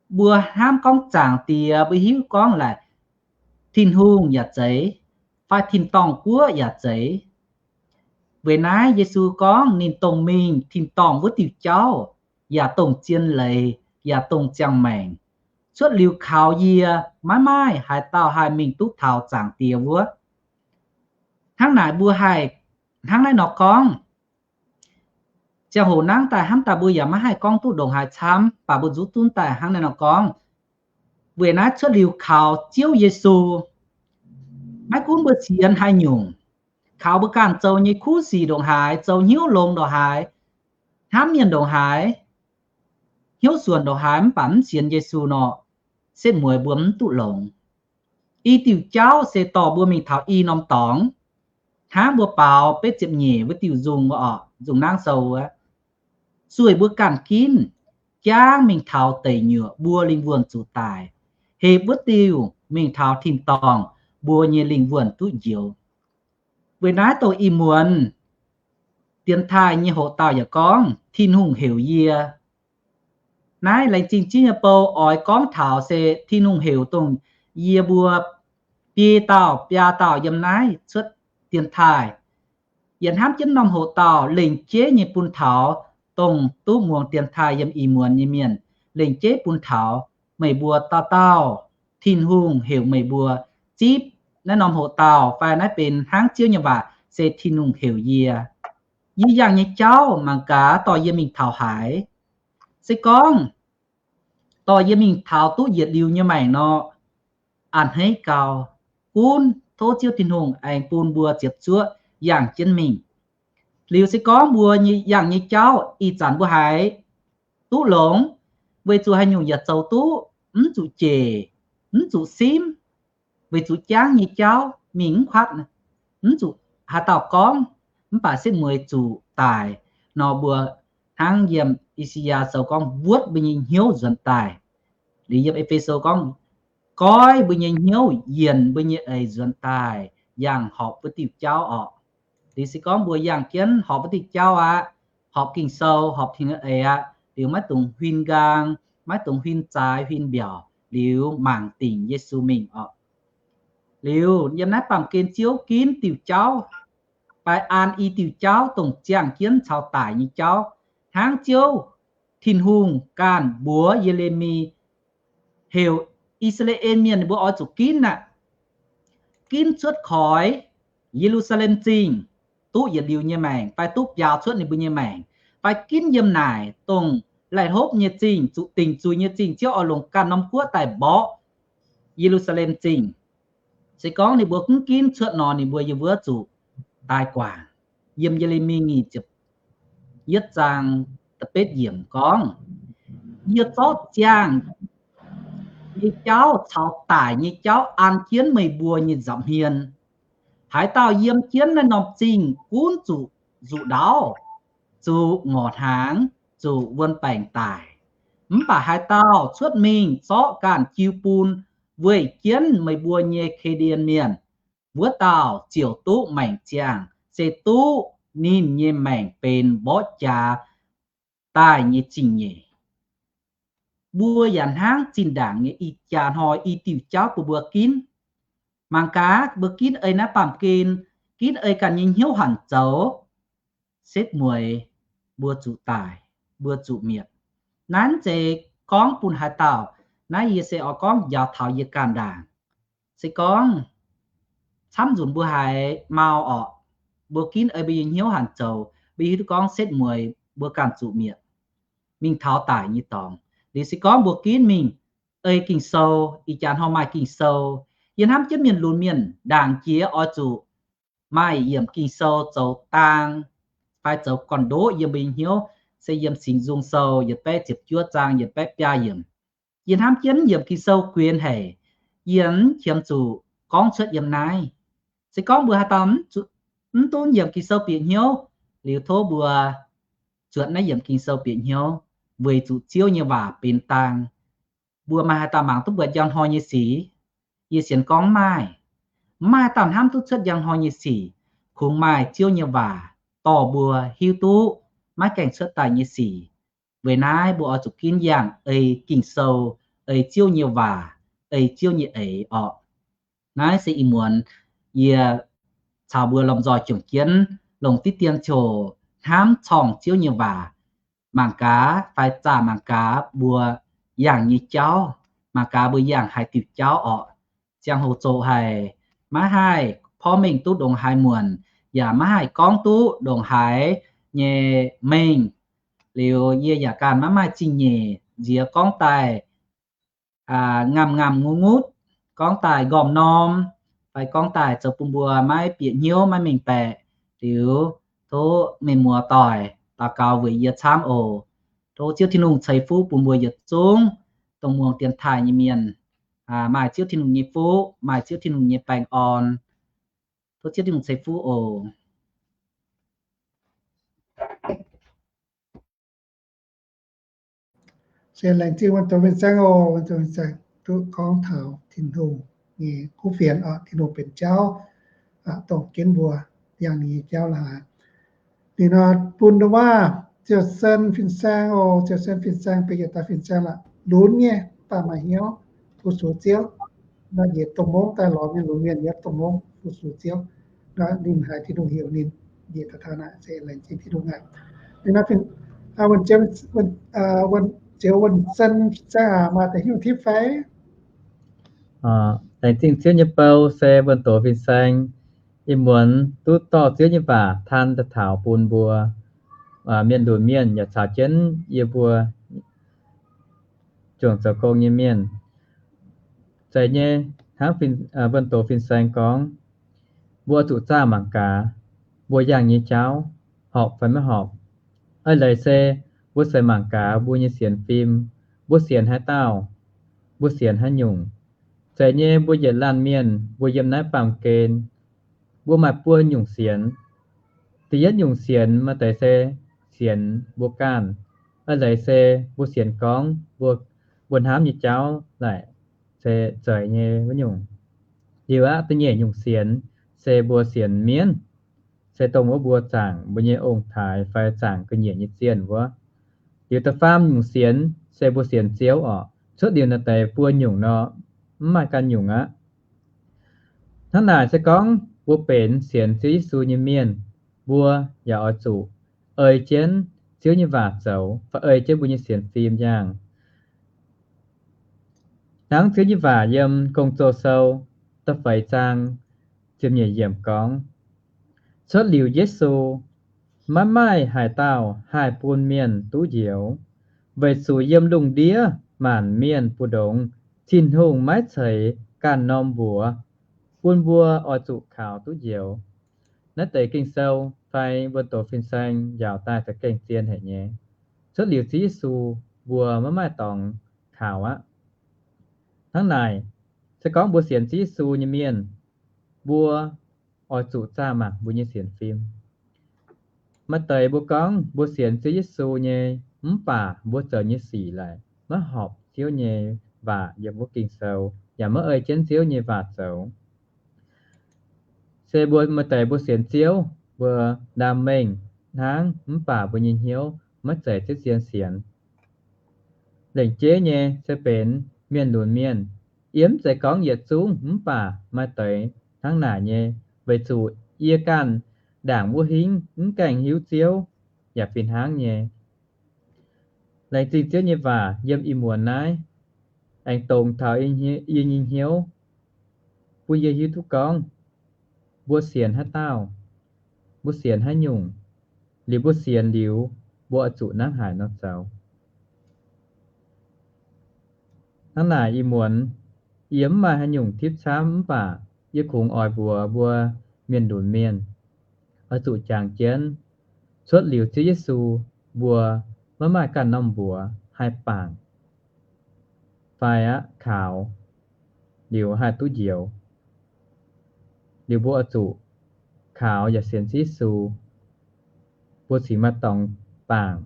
Mbuo hnamv gorngv Zaangc Diex, mbuo hiuv gorngv laaic Tin-Hungh yaac zeiz, fai tin-dorngh guoqv yaac zeiz. Weic naaiv Yesu gorngv ninh dongh mingh tin-dorngh wuov diuh jauv, yaac dongh zien leiz, yaac dongh ziangh maengc. Cuotv liuz kaux yie, maiv maaih haaix dauh haih mingh duqv taux Zaangc Diex wuov. Hnangv naaic mbuo haih hnangv naaiv nor gorngv. Ziangh hoc nangv daaih hnamv daaih mbuo yaac maiv haih gorngv duqv ndongc haaix camv, baac mbuo nzuqc zunv daaih hnangv naaiv nor gorngv. Weic naaiv cuotv liuz kaux Ziouv Yesu, maiv gunv mbuo sienx haaix nyungc, kaux mbuo ganh zoux nyei kuv sic ndongc haaix, zoux hnyouv longx ndongc haaix, hnamv mienh ndongc haaix, hnyouv suonc ndongc haaix, mv baac mv sienx Yesu nor, setv mueiz mbuo mv duqv longx. I diuc jauv se dorh mbuo mingh taux i norm dorngx. Hnangv mbuo baaux betv ziepc nyeic wuov diuh nzung, nzung nangv sou wuov, sueih mbuo ganh ginv jangv mingh taux deic nyuoqc mbuo lingh wuonh zuqc daic, hepc wuov diuh mingh taux tin-dorngh mbuo nyei lingh wuonh duqv njoux. Weic naaiv dongh ih muonz dienx taaih nyei hoc dauh yaac gorngv, Tin-Hungh heuc yie. Naaiv laengz zingh zieqv nyei bou oix gorngv taux se Tin-Hungh heuc dongh Yie mbuo biei dauh biaa dauh yiem naaiv cuotv dienx taaih, yaac hnamv jienv norm hoc dauh lengc jeiv nyei bun taux dongh duqv muangx dienx taaih yiem ih muonz nyei mienh, lengc jeiv bun taux meih mbuo dauh dauh, Tin-Hungh heuc meih mbuo zipv naaiv norm hoc dauh fai naaiv benx hnangv Ziouv nyei waac se Tin-Hungh heuc yie. Yie yangh nyei jauv mangc gaax dorh yie mingh taux haaix. Se gorngv dorh yie mingh taux duqv yietc liuz nyei maengc nor, a'hneiv gau. Gunv tov Ziouv Tin-Hungh aengx bun mbuo ziepc zuoqv yangh jienv mingh. Liuz se gorngv mbuo yangh nyei jauv ih zanc mbuo haiz duqv longx, weic zuqc haaix nyungc yaac zoux duqv, mv zuqc jeic, mv zuqc simv, weic zuqc jangv nyei jauv mingh mv kuatv, mv zuqc haaix dauh gorngv, mv baac setv mueiz zuqc daic nor, mbuo hnangv yiem I^saa^yaa Sou gorngv, wuotv mbuo nyei hnyouv nzuonx daaih. Liuz yiem E^fe^so gorngv, goiv mbuo nyei hnyouv yienc mbuo nyei eix nzuonx daaih, yangh horpc wuov diuh jauv orqc. Liuz se gorngv mbuo yangh jienv horpc wuov diuh jauv aqv, horpc Ging-Sou, horpc Tin-Hungh eix aqv, liuz maiv dungx huin nqaang, maiv dungx huin zaaix huin mbiaauc, liuz mangc dingc Yesu mingh orqc. Liuz yiem naaiv baamh gen Ziouv ginv diuh jauv, fai an i diuh jauv dongh ziangh jienv caux daic nyei jauv, hnangv Ziouv Tin-Hungh ganh mbuox Ye^le^mi heuc I^saa^laa^en Mienh ninh mbuo oix zuqc ginv aqv. Ginv cuotv koix Ye^lu^saa^lem Zingh, duqv yietc liuz nyei maengc, fai duqv biaux cuotv ninh mbuo nyei maengc, fai ginv yiem naaic dongh laih hlopv nyei zingh, zuqc dingc zuiz nyei zingh, Ziouv oix longc ganh norm guoqv daaih mborqv Ye^lu^saa^lem Zingh. Se gorngv ninh mbuo gunv ginv cuotv nor, ninh mbuo yiem wuov zuqc daaih guangc. Yiem Ye^le^mi nyic ziepc yietv zaang da'betv yiemc gorngv, yie zorqv ziangh nyei jauv caux daic nyei jauv an jienv meih mbuo nyei nza'hmien. Haaix dauh yiem jienv naaiv norm zingh gunv zuqc nzuqc ndaauv, zuqc ngorc hnaangx, zuqc wuon baengc daic. Mv baac haaix dauh cuotv mingh zorqv ganh jiu bun weih jienv meih mbuo nyei Ke^ndien Mienh, wuov dauh ziouc duqv maengc ziangh, se duqv ninh nyei maengc benx mborqv jaax daaih nyei zingh nyeic. Mbuo yaac hnangv zinh ndaangc nyei ih jaax hnoi i diuh jauv bun mbuo ginv. Mangc gaax mbuo ginv ei naaiv baamh gen, ginv ei ganh nyei hnyouv hanc zoux, setv mueiz mbuo zuqc daic, mbuo zuqc mietc. Naaiv mv zeiz gorngv bun haaix dauh. Naaiv yie se oix gorngv njaaux taux yie ganh ndaangc. Se gorngv camv nzunc mbuo haiz mau orqc, mbuo ginv ei mbuo nyei hnyouv hanc zoux, mbuo hiuv duqv gorngv setv mueiz mbuo ganh zuqc mietc, mingh taux daic nyei dorngx. Liuz se gorngv mbuo ginv mingh ei Ging-Sou, ih jaax hnoi maaih Ging-Sou, yie hnamv jienv mienh lunx mienh ndaangc jiex oix zuqc maaih yiemc Ging-Sou zoux dang fai zoux gorn-ndoqv yiem mbuo nyei hnyouv, se yiem Singx Nzung Sou yietc baeqv ziepc juov zaang yietc baeqv biaa yiemc. Yie hnamv jienv yiemc Ging-Sou guenx haic, yie mv qiemx zuqc gorngv cuotv yiem naaiv. Se gorngv mbuo haaix dauh mv duqv yiemc Ging-Sou bieqc hnyouv, liuz tov mbuo zuotc naaiv yiemc Ging-Sou bieqc hnyouv, weic zuqc Ziouv nyei waac benx dang. Mbuo maaih haaix dauh mangc duqv buatc njang hnoi nyei sic? Yie sienx gorngv mv maaih. Mv maaih haaix dauh hnamv duqv cuotv njang hnoi nyei sic. Kungx maaih Ziouv nyei waac dorh mbuo hiuv duqv maiv gaengh cuotv daaih nyei sic. Weic naaiv mbuo oix zuqc ginv yangh ei Ging-Sou, ei Ziouv nyei waac, ei Ziouv nyei eix orqc. Naaiv se ih muonz yie caux mbuo lomh nzoih juangc jienv longc diqv dien ziouc hnamv corngh Ziouv nyei waac mangc gaax fai zaah mangc gaax mbuo yangh nyei jauv, mangc gaax mbuo yangh haaix diuc jauv orqc. Ziangh hoc zoqc haic, maiv haih porv mengh duqv ndongc haaix muonc, yaac maiv haih gorngv duqv ndongc haaix nyei mengh. Liuz yie yaac ganh maiv maaih zingh nyeic nziex gorngv daaih ngamh ngamh ngutv ngutv, gorngv daaih nqormh norm, fai gorngv daaih zoux bun mbuo maiv bieqc hnyouv maiv mengh baeqc. Liuz tov mienh muoz doic daux gaux weic yie camv oc. Tov Ziouv Tin-Hungh ceix fuqv bun mbuo yietc zungv dongh muangx dienx taaih nyei mienh, maaih Ziouv Tin-Hungh nyei fuqv, maaih Ziouv Tin-Hungh nyei baengh orn. Tov Ziouv Tin-Hungh ceix fuqv oc. Se laengz zingh wuonh douz fin-saeng oc, wuonh douz fin-saeng duqv gorngv taux Tin-Hungh nyei kuv fienx oc, Tin-Hungh benx jauv, dongh ginv mbuo yangh ninh nyei jauv lorqc. Liuz nor bun ndongc waac Ziouc Sen fin-saeng oc, Ziouc Sen fin-saeng benx yietc dauh fin-saeng la'lunx nyei, mv baac maaih hnyouv fu-sux Ziouv. Njiec domh mungv daaih lorz mienh lunx mienh yiem domh mungv fu-sux Ziouv. Ninh haiz Tin-Hungh heuc ninh njiec daaih taux naaic se laengz zingh Tin-Hungh aqv. Ziouv Wuonh Sen, Fin-Saeng aac, maaih deix nyungc tipv fai? Laengz zingh Ziouv nyei bou se Wuonh Doz Fin-Saeng ih muonz duqv dorh Ziouv nyei waac taan daaih taux bun mbuo mienh lunx mienh yaac caux jienv yie mbuo juangc zoux gong nyei mienh. Zeiz nyei, hnangv Wuonh Doz Fin-Saeng gorngv, mbuo oix zuqc zaah mangc gaax mbuo yangh nyei jauv horpc fai maiv horpc. Eix leiz se mbuo se mangc gaax mbuo nyei sienx fim, mbuo sienx haaix dauh, mbuo sienx haaix nyungc. Zeiz nyei, mbuo yietc laanh mienh mbuo yiem naaiv baamh gen, mbuo maaih buo nyungc sienx. Da'yietv nyungc sienx maaih deix se sienx mbuo ganh. Eix leiz se mbuo sienx gorngv mbuo, mbuo hnamv nyei jauv naaic se zeiz nyei wuov nyungc. Liuz aqv, da'nyeic nyungc sienx se mbuo sienx mienv, se dongh wuov mbuo zaangc mbuo nyei ong-taaix fai zaangc ga'nyiec nyei zienh wuov. Liuz da'faam nyungc sienx se mbuo sienx Ziouv oc. Cuotv liuz naaiv deix buo nyungc nor, mv maaih ganh nyungc aqv. Hnangv naaic se gorngv mbuo benx sienx Ziouv Yesu nyei mienh, mbuo yaac oix zuqc ei jienv Ziouv nyei waac zoux fai ei jienv mbuo nyei sienx fim yangh. Hnangv Ziouv nyei waac yiem Gong-Zoh Sou da'feix zaang ziepc nyeic yiemc gorngv, cuotv liuz Yesu, maiv maaih haaix dauh haih bun mienh duqv njoux, weic zuqc yiem lungh ndiev maanc mienh mbu'ndongx Tin-Hungh maiv ceix ganh norm mbuox bun mbuo oix zuqc kaux duqv njoux. Naaiv deix Ging-Sou fai Wuonh Doz Fin-Saeng njaaux daaih za'gengh zien haic nyei. Cuotv liuz Ziouv Yesu, mbuo maiv maaih dorngx kaux aqv. Hnangv naaic, se gorngv mbuo sienx Ziouv Yesu nyei mienh, mbuo oix zuqc zaah mangc mbuo nyei sienx fim. Maaih deix mbuo gorngv mbuo sienx Ziouv Yesu nyei, mv baac mbuo zoux nyei sic laaic maiv horpc Ziouv nyei waac yiem wuov Ging-Sou, yaac maiv ei jienv Ziouv nyei waac zoux. Se mbuo maaih deix mbuo sienx Ziouv, mbuo ndaam mengh hnangv, mv baac mbuo nyei hnyouv maiv zeiz ziouc zien sienx. Lengc jeiv nyei se benx mienh lunx mienh. Yie mv zeiz gorngv yietc zungv, mv baac maaih deix hnangv naaic nyei, weic zuqc yie ganh ndaangc wuov hingv mv gaengh hiuv Ziouv yaac fih hnangv nyei. Laengz zingh Ziouv nyei waac yiem ih muonz naaiv aengx dongz taux yie nyei hnyouv, bun yie hiuv duqv gorngv mbuo sienx haaix dauh, mbuo sienx haaix nyungc, liuz mbuo sienx liuz, mbuo oix zuqc hnangv haaix nor zoux. Hnangv naaic ih muonz yie mv maaih haaix nyungc tipv camv, mv baac yie kungx oix mbuox mbuo mienh lunx mienh, oix zuqc jangx jienv cuotv liuz Ziouv Yesu, mbuo maiv maaih ganh norm mbuox haih bangc fai aqv kaux liuz haih duqv njoux. Liuz mbuo oix zuqc kaux yaac sienx Ziouv Yesu, mbuo cingx maaih dorngx bangc,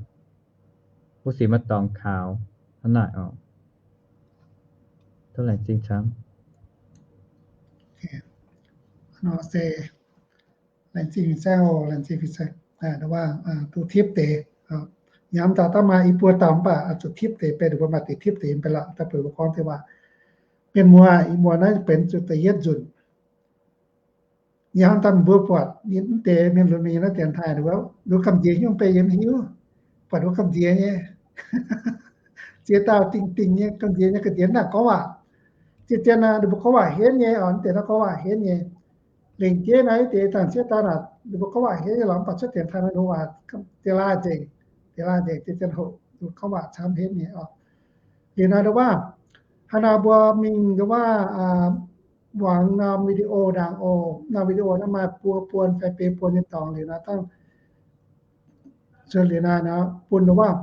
mbuo cingx maaih dorngx kaux. Hnangv naaic oc. Tov laengz zingh camv. Nor se laengz zingh fin-saeng oc, laengz zingh fin-saeng, duqv tipv deix. Nyanc daaih daav maaih i buo dauh mv baac zuqc tipv deix, benx mbuo maaih deix tipv deix mv bei lorqc. Daaih buatc mbuo gorngv deix waac, mienh muoz, ih muonz naaiv benx zuqc da'yietv nzunc. Nyanc daaih mbuo buatc mv deix mienh lunx mienh naaiv dienx taaih, ninh mbuo gamh nziex nyungc bei yie mv hiuv, buatc ninh mbuo gamh nziex nyei. Ziex dauh dingh dingh nyei gamh nziex nyei ga'nziex naaic gorngv waac. Zien-zien naaic ninh mbuo gorngv waac henv nyei oc, mv deix naaiv gorngv waac henv nyei. Lengc jeiv naaiv deix dangh sieqv daaih naaic ninh mbuo gorngv waac henv nyei lorqc, mv baac cuotv dienx taaih naaiv ninh mbuo waac deix laaih nzengc, deix laaih nzengc, zien-zien hoc ninh mbuo gorngv waac camv henv nyei oc. Liuz naaiv ndau waac, hnangv naaiv mbuo mingh ndau waac, muangx norm video ndaangc oc. Norm video naaiv maaih buo buonc fai biei buonc nyei dorngx. Liuz naaiv dangh, liuz naaiv bun ndau waac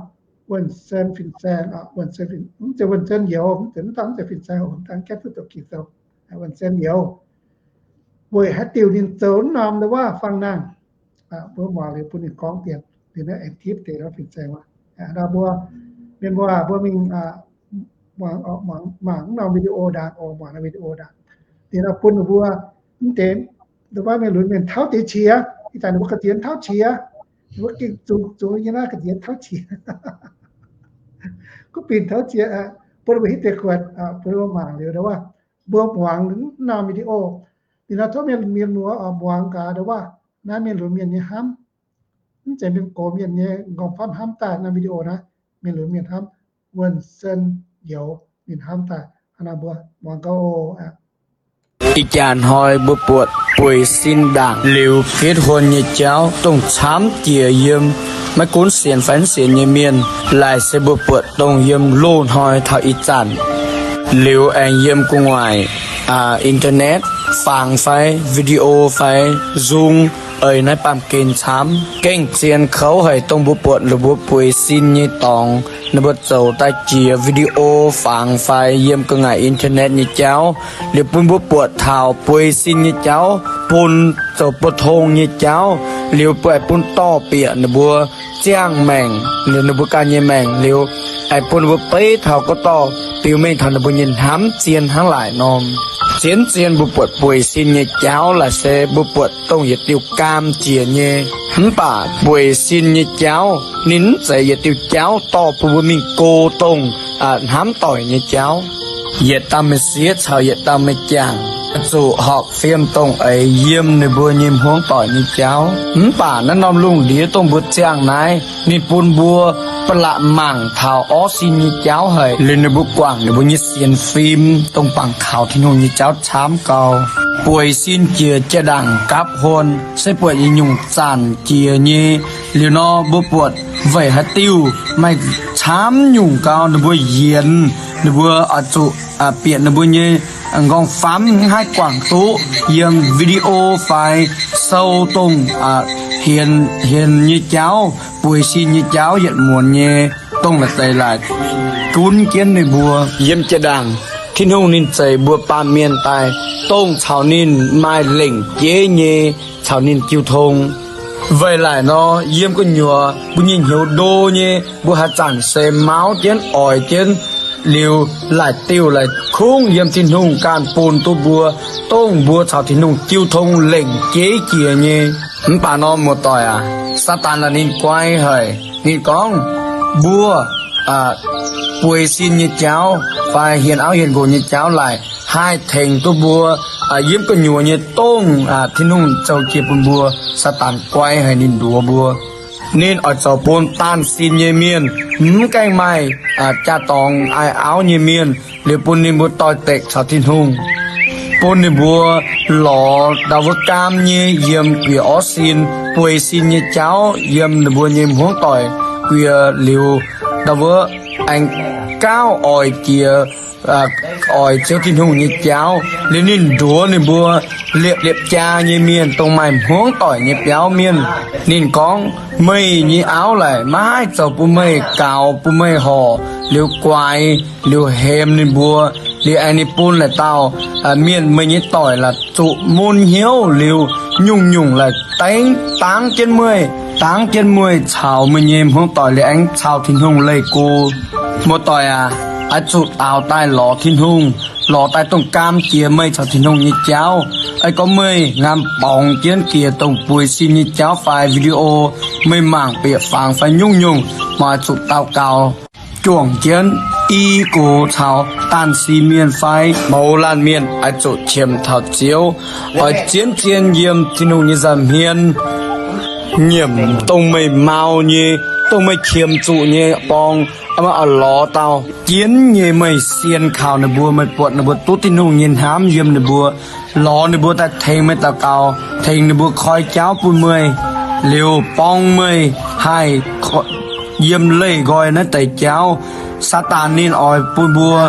Wuonh Sen fin-saeng, Wuonh Sen, mv zeiz Wuonh Sen youz, mv zeiz, mv dangh mv zeiz fin-saeng oc, mv dangh gaengh duqv doqc Ging-Sou, Wuonh Sen youz. Weic haaix diuc ninh zoux norm ndau waac fangx nangh, mbuo muangx liuz bun ninh gorngv dien. Liuz naaiv aengx tipv deix nor fin-saeng waac. Ndau mbuo, mienh mbuo, mbuo mingh mangc norm video ndaangc oc, muangx norm video ndaangc. Liuz naaiv bun ninh mbuo mv deix, ndau waac mienh lunx mienh tauv deix qiex, ih zanc ninh mbuo ga'nziex tauv qiex, ninh mbuo gengh zungx zungx nyei naaiv ga'nziex tauv qiex, guv binh tauv qiex, bun ninh mbuo hiuv deix kuotv, bun ninh mbuo mangc liuz ndau waac mbuo muangx naaiv norm video. Liuz nor tov mienh, mienh muoz oix muangx gaax ndau wuov, naaiv mienh lunx mienh nyei hnamv. Mv zeiz mienh gox mienh nyei nqorngv famv hnamv daaih naaiv video naaiv, mienh lunx mienh hnamv, wuonh sen youz ninh hnamv daaih. Hnangv naaiv mbuo muangx gau oc. Ih jaax hnoi mbuo buatc bueix sin ndaangc liuz fietv huon nyei jauv dongh camv jiex yiem maiv gunv sienx fai mv sienx nyei mienh. Laaic se mbuo buatc dongh yiem loz-hnoi taux ih zanc liuz aengx yiem gu'nguaaic internet fangx fai video fai Zoom eix naaiv baamh gen camv. Gengh zien kouv haic dongh mbuo buatc ninh mbuo bueix sin nyei dorngx, ninh mbuo zoux daaih jiex video fangx fai yiem gu'nguaaic internet nyei jauv, liuz bun mbuo buatc taux bueix sin nyei jauv bun zoux buo tong nyei jauv, liuz bun dorh bieqc ninh mbuo ziangh maengc, liuz ninh mbuo ganh nyei maengc, liuz aengx bun ninh mbuo beiv taux gorngv dorh biux mengh taux ninh mbuo nyei hnamv zien hnangv laaic norm. Zien zien mbuo buatc bueix sin nyei jauv laaic se mbuo buatc dongh yietc diuh gaam jiex nyei. Mv baac bueix sin nyei jauv ninh mv zeiz yietc diuh jauv dorh bun mbuo mingh go dongh hnamv doic nyei jauv. Yietc dauh m'sieqv caux yietc dauh m'jangc zuqc horpc fiem dongh eix yiem ninh mbuo nyei hmuangv doic nyei jauv. Mv baac naaiv norm lungh ndiev dongh mbuo ziangh naaiv, ninh bun mbuo ba'laqc mangc taux orv sin nyei jauv haic, liuz ninh mbuo guangc ninh mbuo nyei sienx fim dongh bangc kaux Tin-Hungh nyei jauv camv gau. Bueix sin jiex jaa-ndaangc gapv huon se buatc yietc nyungc zanc jiex nyei. Liuz nor mbuo buatc weic haaix diuc maaih camv nyungc gau ninh mbuo yienx, ninh mbuo oix zuqc bieqc ninh mbuo nyei nqorngv-famv mv haih guangc duqv yiem video fai sou dongh hienx, hienx nyei jauv, bueix sin nyei jauv yietc muonz nyei, dongh la'deix laaic gunv jienv ninh mbuo. Yiem jaa-ndaangc Tin-Hungh ninh zeix mbuo baamh mienh daaih dongh caux ninh maaih lengc jeiv nyei, caux ninh jiu tong. Weic laaic nor yiem gu'nyuoz mbuo nyei hnyouv ndo nyei, mbuo haaix zanc se mauv jienv oix jienv, liuz laaic diuh laaic kungx yiem Tin-Hungh ganh bun duqv mbuo, dongh mbuo caux Tin-Hungh jiu tong lengc jeiv jiex nyei. Mv baac nor muoz-doic aac, Saadaan la'ninh guai haic. Ninh gorngv mbuo bueix sin nyei jauv fai hienx auv hienx nqox nyei jauv laaic haih tengx duqv mbuo yiem gu'nyuoz nyei dongh Tin-Hungh zoux jiex bun mbuo. Saadaan guai haic, ninh nduov mbuo. Ninh oix zoux bun daan sin nyei mienh, mv gaengh maaih jaa-dorngx aih auv nyei mienh, liuz bun ninh mbuo doix-dekc caux Tin-Hungh, bun ninh mbuo lorz ndau wuov gaam nyei yiem bieqc orv sin, bueix sin nyei jauv yiem ninh mbuo nyei hmuangv doic guiex liuz, ndau wuov aengx gauh oix jiex, oix Ziouv Tin-Hungh nyei jauv. Liuz ninh nduov ninh mbuo liepc liepc jaa nyei mienh, dongh maaih hmuangv doic nyei biauv mienh. Ninh gorngv, meih nyei auv laaic maiv haih zoux bun meih gaux, bun meih horc, liuz guaix, liuz hemx ninh mbuo, liuz aengx ninh bun laaic dauh mienh meih nyei doic laaic zuqc mun hnyouv, liuz nyungc-nyungc laaic dengv dangv jienv meih, dangv jienv meih caux meih nyei hmuangv doic, liuz aengx caux Tin-Hungh leih go. Muoz-doic aac, oix zuqc daaux daaih lorz Tin-Hungh, lorz daaih dongh gaam jiex meih caux Tin-Hungh nyei jauv. Aa gorngv meih ngaam borngz jienv jiex dongh bueix sin nyei jauv fai video, meih mangc bieqc fangx fai nyungc-nyungc, meih oix zuqc daux gaux juangc jienv i gox caux daan sin mienh fai mouz laanh mienh oix zuqc qiemx taux Ziouv, oix zien-zien yiem Tin-Hungh nyei nza'hmien nyiemc dongh meih mau nyei, dongh meih qiemx zuqc nyei borng, oix lorz dauh jienv nyei meih sien kaux ninh mbuo, meih buatc ninh mbuo duqv Tin-Hungh nyei hnamv yiem ninh mbuo, lorz ninh mbuo daaih tengx meih daux gaux, tengx ninh mbuo koi jauv bun meih, liuz borng meih haih yiem leih nqoi naaiv deix jauv. Saadaan ninh oix bun mbuo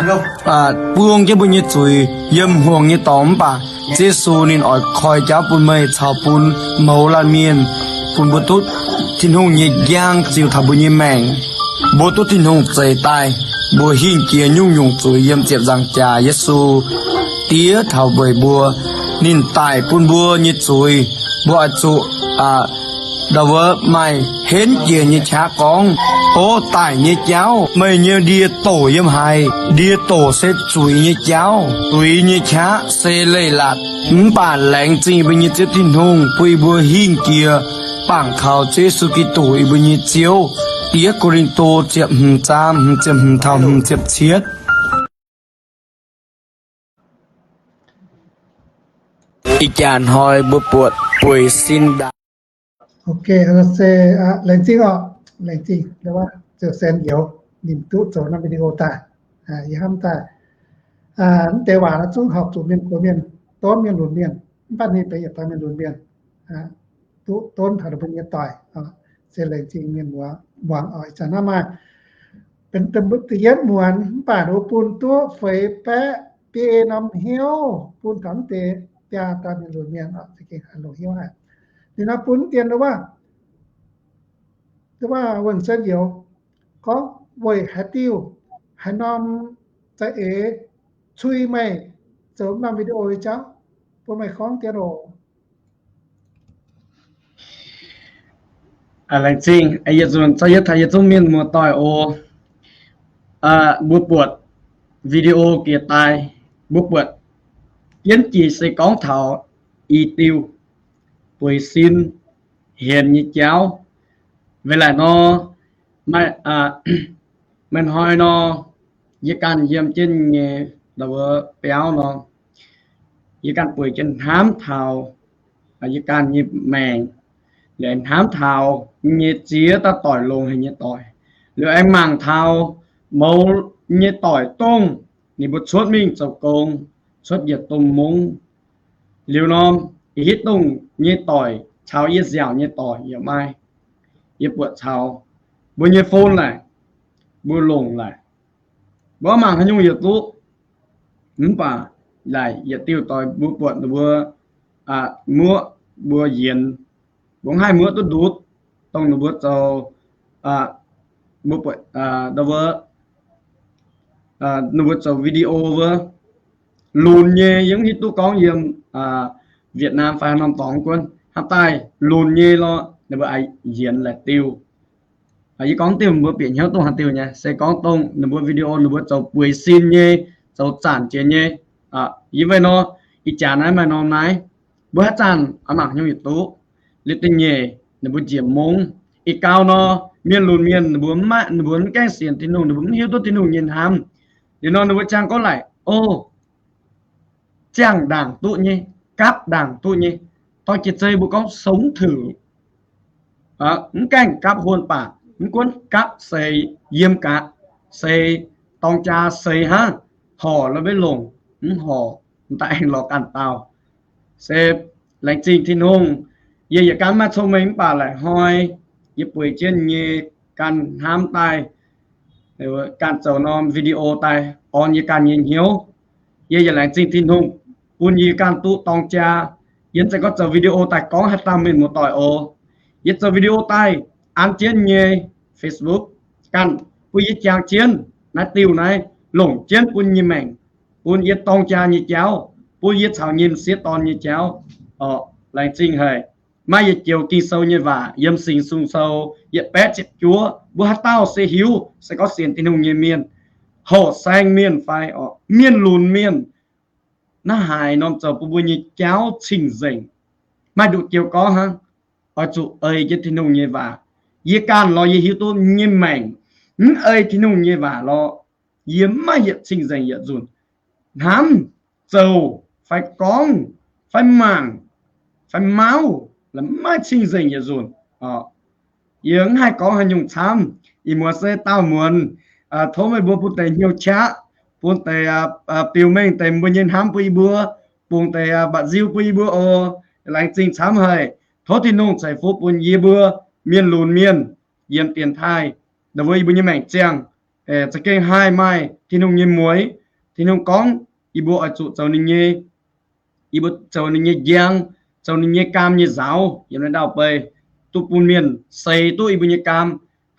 buang jienv mbuo nyei zuiz yiem hmuangx nyei dorngx, mv baac Ziouv Yesu ninh oix koi jauv bun meih caux bun mouz laanh mienh, bun mbuo duqv Tin-Hungh nyei njang ziux taux mbuo nyei maengc. Mbuo duqv Tin-Hungh zeix daaih, mbuo hingh jiex nyungc-nyungc zuiz yiem ziepc nzaangc jaax Yesu diev taux weic mbuo. Ninh daic bun mbuo nyei zuiz, mbuo oix zuqc ndau wuov maaih henv jiex nyei qaqv gorngv, O, daic nyei jauv, meih nyei ndie doqc yiem haaix? Ndie doqc se zuiz nyei jauv. Zuiz nyei qaqv se leiz-latc. Mv baac laengz zingh yie mbuo nyei Ziouv Tin-Hungh bun yie mbuo hingh jiex bangc kaux Ziouv Yesu Giduc, yie mbuo nyei Ziouv. Diev Ko^lin^to ziepc hmz zaang hmz ziepc hmz taux hmz ziepc cietv. Ih jaax hnoi mbuo buatc bueix sin ndaangc. Ok, se laengz zingh oc, laengz zingh, ziouc sen youz ninh duqv zoux norm video daaih. Yie hnamv daaih, mv deix waac naaiv zungv horpc zuqc mienh gox mienh, donv mienh lunx mienh, mv baac ninh benx yietc dauh mienh lunx mienh, duqv donv taux ninh mbuo nyei doic, se laengz zingh mienh muoz muangx oc. Ih zanc naaiv maaih da'yietv muonz mv baac ninh mbuo bun duqv feix baeqv B A norm hnyouv bun taux mv deix biaa dauh mienh lunx mienh oc, za'gengh haiz longx hnyouv haic. Ninh nor bun mv dien wuov, wuov wuonh sen youz gorngv weic haaix diuh, haaix norm za'eix cui meih zoux norm video nyei jauv, bun meih gorngv dien oc. Laengz zingh, yietc nzunc caux yie taux yietc zungv mienh muoz-doic oc. Mbuo buatc video jiex daaih, mbuo buatc jienv jiex se gorngv taux i diuh bueix sin hienx nyei jauv. Weic laaic nor, maaih hnoi nor, yie ganh yiem jienv nyei biauv nor, yie ganh bueix jienv hnamv taux yie ganh nyei maengc, hnamv taux nyei ziex dauh doic longx haic nyei doic, liuz aengx mangc taux mouz nyei doic dongh ninh mbuo cuotv mingh zoux gong, cuotv yietc domh mungv. Liuz nor, ih hitv dongh nyei doic caux yie nziaauc nyei doic yaac maaih. Yie buatc taux mbuo nyei phone laaic, mbuo longc laaic, mbuo mangc haaix nyungc yaac duqv. Mv baac laaic yietc diuh doic mbuo buatc ninh mbuo muoqv mbuo yienx, mbuo mv haih muoqv duqv ndutv, dongh ninh mbuo zoux, mbuo buatc ninh mbuo zoux video wuov, lunx nyei, yie mv hiuv duqv gorngv yiem Vietnam fai haaix norm dorngx guonv hnangv daaih lunx nyei lorqc, ninh mbuo aengx yienx laaic diuh. Yie gorngv diuh mbuo bieqc hnyouv duqv haaix diuh nyei, se gorngv dongh ninh mbuo video ninh mbuo zoux bueix sin nyei, zoux zanc jiex nyei. Yie weic nor, ih jaax naaiv maaih norm naaiv, mbuo haaix zanc oix mangc haaix nyungc yietc duqv. Liuz da'nyeic ninh mbuo njiec mungv. Ih gau nor, mienh lunx mienh ninh mbuo mv maaih, ninh mbuo mv gaengh sienx Tin-Hungh, ninh mbuo mv hiuv duqv Tin-Hungh nyei hnamv. Liuz nor ninh mbuo ziangh gorngv laaic, o, ziangh ndaangc duqv nyei, gapv ndaangc duqv nyei. Dorh jiex zei mbuo gorngv sống thử, mv gaengh gapv huon baac mv gunv gapv seix yiem gaax, seix dorng jaa seix hnangv, horc la'weiv longc, mv horc m'daaih aengx lorz ganh dauh. Se laengz zingh Tin-Hungh, yie yietc ganh maiv maaih cong-mengh mv baac laaic hnoi yie bueix jienv nyei ganh hnamv daaih, ganh zoux norm video daaih orn yie ganh nyei hnyouv. Yie yaac laengz zingh Tin-Hungh bun yie ganh duqv dorng jaa. Yie mv zeiz gorngv zoux video daaih gorngv haaix dauh mienh muoz-doic oc. Yie zoux video daaih an jienv nyei Facebook ganh, bun yie jangx jienv naaiv diuh naaiv, longc jienv bun nyei maengc, bun yie dorng jaa nyei jauv, bun yie caux nyei m'sieqv dorn nyei jauv. Orqc, laengz zingh haic. Maaih yietc joux Ging-Sou nyei waac yiem Singx Nzung Sou yietc baeqv ziepc juov, mbuo haaix dauh se hiuv, se gorngv sienx Tin-Hungh nyei mienh, horqc saeng mienh fai orqc mienh lunx mienh, naaiv haaix norm zoux bun mbuo nyei jauv cing-nzengc. Maaih nduqc joux gorngv hnangv, oix zuqc ei jienv Tin-Hungh nyei waac. Yie ganh lorqc, yie hiuv duqv nyei maengc, mv ei Tin-Hungh nyei waac lorqc, yie maiv yietc cing-nzengc yietc nzunc. Hnamv, zoux, fai gorngv, fai mangc, fai mauv, maiv cing-nzengc yietc nzunc. Yie mv haih gorngv haaix nyungc camv. Ih muonz se daauh muonz, tov meih mbuo bun deix hnyouv qaqv, bun deix biux mengh deix mbuo nyei hnamv bun yie mbuo, bun deix mba'nziu bun yie mbuo oc. Laengz zingh camv haic. Tov Tin-Hungh ceix fuqv bun yie mbuo mienh lunx mienh yiem dienx taaih, ndau wuov yie mbuo nyei maengc ziangh, za'gengh haih maaih Tin-Hungh nyei mueix. Tin-Hungh gorngv yie mbuo oix zuqc zoux ninh nyei, yie mbuo zoux ninh nyei njang, zoux ninh nyei gaam nyei nzaaux yiem naaiv ndau-beih, duqv bun mienh seix duqv yie mbuo nyei gaam,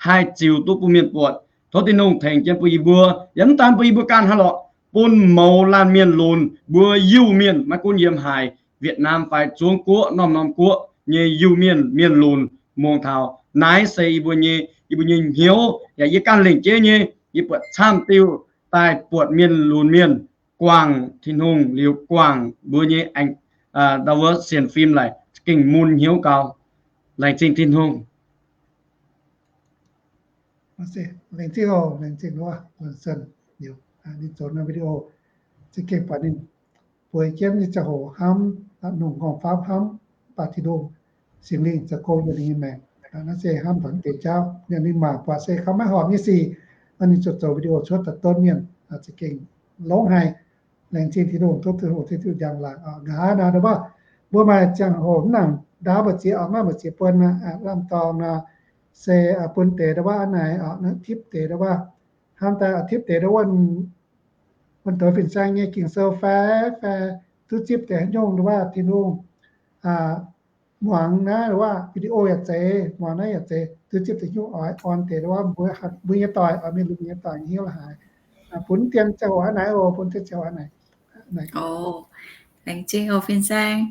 haih ziux duqv bun mienh buatc. Tov Tin-Hungh tengx jienv bun yie mbuo, yaac mv daan bun yie mbuo ganh hnangv lorqc, bun mouz laanh mienh lunx mbuo Iu-Mienh, maiv gunv yiem haaix, Việt Nam fai Zuangx Guoqv, norm-norm guoqv nyei Iu-Mienh, mienh lunx muangx taux naaiv se yie mbuo nyei, yie mbuo nyei hnyouv yaac yie ganh lengc jeiv nyei. Yie buatc camv diuh daaih buatc mienh lunx mienh guangc Tin-Hungh liuz guangc mbuo nyei aengx, ndau wuov sienx fim laaic gengh mun hnyouv gau. Laengz zingh Tin-Hungh. Laengz zingh oc, laengz zingh wuov, ninh zoux norm video za'gengh buatc ninh bueix jienv nyei ziangh hoc hnamv, longc nqorngv-famv hnamv, mv baac Tin-Hungh Singx Lingh zoux gong yiem ninh nyei maengc. Naaiv se hnamv taux naaiv deix jauv, ninh mangc buatc se kaux maiv horpc nyei sic, ninh ziouc zoux video cuotv daaih donv mienh za'gengh longx haic. Laengz zingh Tin-Hungh, tov Tin-Hungh Tin-Hungh njang-laangc. Nqa'haav naaic ndau wuov, mbuo maaih ziangh hoc mv nangc ndaauv mbu'ziex oc, maiv mbu'ziex buon aqv, lamh dorngx nor, se bun deix ndau wuov a'naaic oc, tipv deix ndau wuov, hnamv daaih tipv deix ndau wuov, wuonh douz fin-saeng nyei Ging-Sou fai, fai duqv zipv deix haaix nyungc ndau wuov Tin-Hungh muangx naaiv ndau wuov video yaac zeiz, muangx naaiv yaac zeiz, duqv zipv deix nyungc oix orn deix ndau wuov mbuo, mbuo nyei doic oix, mienh lunx nyei doic nyei hnyouv la'haaix. Bun dien ziangh hoc a'naaic oc, bun dien ziangh hoc a'naaic. Laengz zingh oc fin-saeng.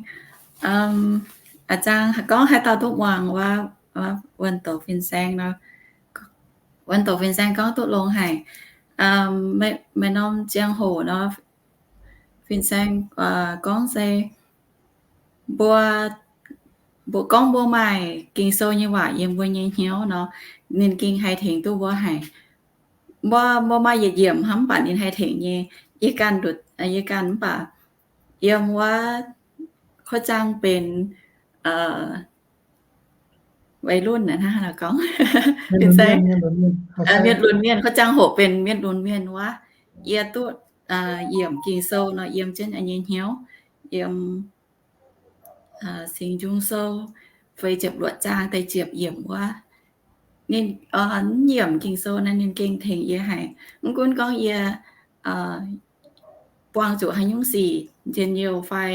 A'zang gorngv haaix dauh duqv muangx wuov, wuonh douz fin-saeng nor, wuonh douz fin-saeng gorngv duqv longx haic. Maaih norm ziangh hoc nor, fin-saeng gorngv se mbuo, mbuo gorngv mbuo maaih Ging-Sou nyei waac yiem mbuo nyei hnyouv nor, ninh gengh haih tengx duqv mbuo haic. Mbuo, mbuo maaih yietc yiemc hnangv mv baac ninh haih tengx nyei. Yie ganh, yie ganh mv baac yiem wuov โคกจัง benx วัยรุ่น naaic hnangv gorngv, mienh lunx mienh, โคกจัง hoc benx mienh lunx mienh wuov, yie duqv yiemc Ging-Sou nor yiem jienv yie nyei hnyouv, yiem Singx Nzung Sou feix ziepc luoqc zaang da'ziepc yiemc wuov. Ninh mv yiemc Ging-Sou naaiv ninh gengh tengx yie haic. Mv gunv gorngv yie buangh zuqc haaix nyungc sic njien-youh fai,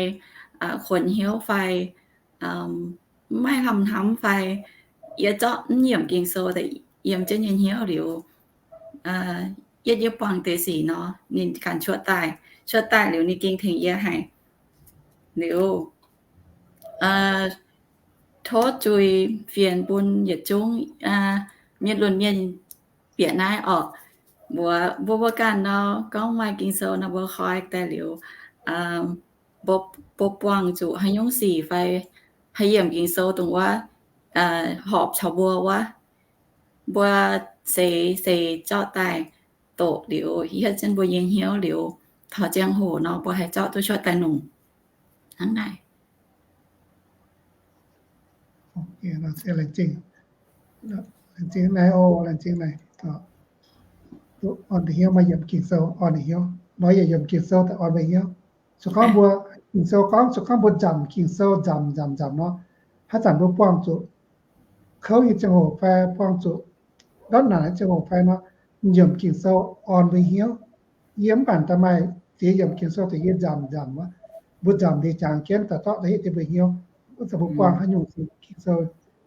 kuonx hnyouv fai, maiv lamh hnamv fai, yie zorqv mv yiemc Ging-Sou daaih yiem jienv nyei hnyouv liuz, yie, yie buangh deix sic nor, ninh ganh cuotv daaih. Cuotv daaih liuz ninh gengh tengx yie haic. Liuz, tov zuiz fienx bun yietc zungv mienh lunx mienh bieqc naaiv orqc. Mbuo, mbuo, mbuo ganh nor gorngv maaih Ging-Sou nor mbuo koi daaih liuz, mbuo, mbuo buangh zuqc haaix nyungc sic fai haih yiemc Ging-Sou dongh wuov, horpc caux mbuo wuov, mbuo seix, seix zorqv daaih doqc liuz hietv jienv mbuo nyei hnyouv liuz, taux ziangh hoc nor mbuo haih zorqv duqv cuotv daaih longc. Hnangv naaic. Laengz zingh, laengz zingh naaiv oc, laengz zingh naaiv. Duqv orn deix hnyouv, maaih yiemc Ging-Sou orn deix hnyouv, lorz yietc yiemc Ging-Sou daaih orn mbuo hnyouv. Se gorngv mbuo, Ging-Sou gorngv, se gorngv mbuo nzamc Ging-Sou nzamc nzamc nzamc nor, haaix zanc mbuo buangh zuqc kouv nyei ziangh hoc fai buangh zuqc ndortv naanc nyei ziangh hoc fai nor, yiemc Ging-Sou orn mbuo hnyouv. Yie mv baac daaih maaih ziex yiemc Ging-Sou daaih yie nzamc nzamc wuov, mbuo nzamc liuz jangx jienv daaih zorqv daaih hitv deix mbuo hnyouv. Wuov zanc mbuo buangh haaix nyungc sic, Ging-Sou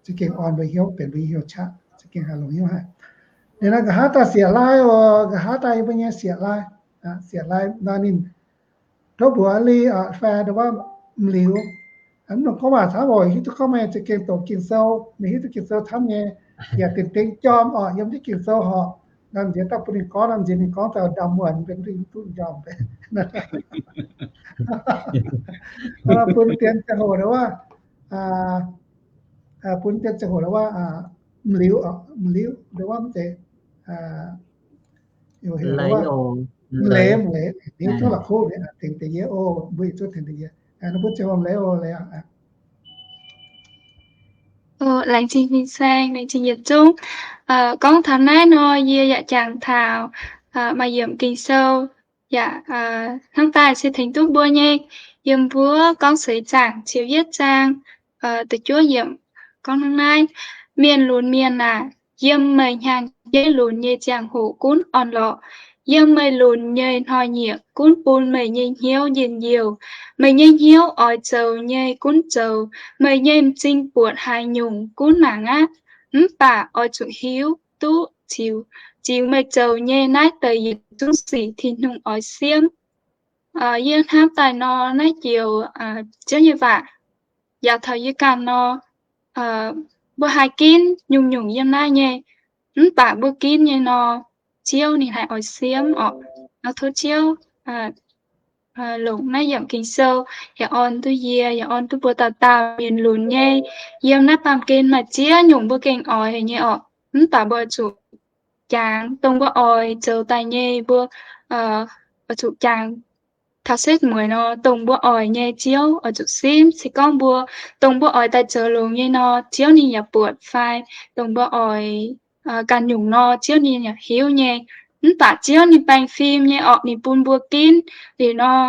za'gengh orn mbuo hnyouv, benx mbuo nyei hnyouv qaqv, za'gengh haih longc hnyouv haic. Liuz naaiv nqa'haav daaih siec lai oc, nqa'haav daaih yie mbuo nyei siec lai, siec lai nor ninh tov mbuox li fai ndau wuov m'liuz, mv nongc gorngv waac camv oc, hiuv duqv gorngv meih za'gengh doqc Ging-Sou, meih hiuv duqv Ging-Sou camv nyei, yaac dingc dingc jorm oc, yiem jienv Ging-Sou horpc. Naaiv nziex daaih bun ninh gorngv, naaiv nziex ninh gorngv daaih ndamv muonc, mv benx duqv jorm. Bun dien ziangh hoc ndau wuov, bun dien ziangh hoc ndau wuov, m'liuz, m'liuz ndau wuov mv zeiz, m'leiz, m'leiz, ninh tov la'kuqv, tengx deix yie oc, mbuo yietc zungv tengx deix yie. Naaiv bun ziangh hoc m'leiz oc, leiz aqv. Laengz zingh fin-saeng, laengz zingh yietc zungv. Gorngv taux naaiv nor, yie yaac jangx taux maaih yiemc Ging-Sou yaac hnangv daaih se tengx duqv mbuo nyei. Yiem mbuo gorngv seix zaangc ziepc yietv zaang da'juov yiemc gorngv hnangv naaiv, Mienh lunx mienh aac, yiem meih hnyangx-jeiv lunx nyei ziangh hoc gunv orn-lorqc. Yiem meih lunx nyei hnoi-nyieqc gunv bun meih nyei hnyouv njien-youh. Meih nyei hnyouv oix zoux nyei gunv zoux, meih nyei m'zing buatc haaix nyungc gunv mangc aqv. Mv baac oix zuqc hiuv duqv ziux, ziux meih zoux nyei naaiv deix yietc zungv sic Tin-Hungh oix siemv. Yie hnamv daaih nor, naaiv joux Ziouv nyei waac yaac taux yie ganh nor, mbuo haiz ginv nyungc-nyungc yiem naaiv nyei, mv baac mbuo ginv nyei nor, Ziouv ninh haiz oix siemv orqc. Nor tov Ziouv longc naaiv yiemc Ging-Sou yaac orn duqv yie, yaac orn duqv mbuo dauh dauh mienh lunx nyei. Yiem naaiv baamh gen maaih ziex nyungc mbuo gengh oix nyei orqc, mv baac mbuo zuqc jangx dongh mbuo oix zoux daaih nyei, mbuo oix zuqc jangx taux setv mueiz nor, dongh mbuo oix nyei Ziouv oix zuqc simv. Se gorngv mbuo, dongh mbuo oix daaih zoux longx nyei nor, Ziouv ninh yaac buatc fai, dongh mbuo oix ganh nyungc nor, Ziouv ninh yaac hiuv nyei. Mv baac Ziouv ninh baengh fim nyei orqc, ninh bun mbuo ginv. Liuz nor,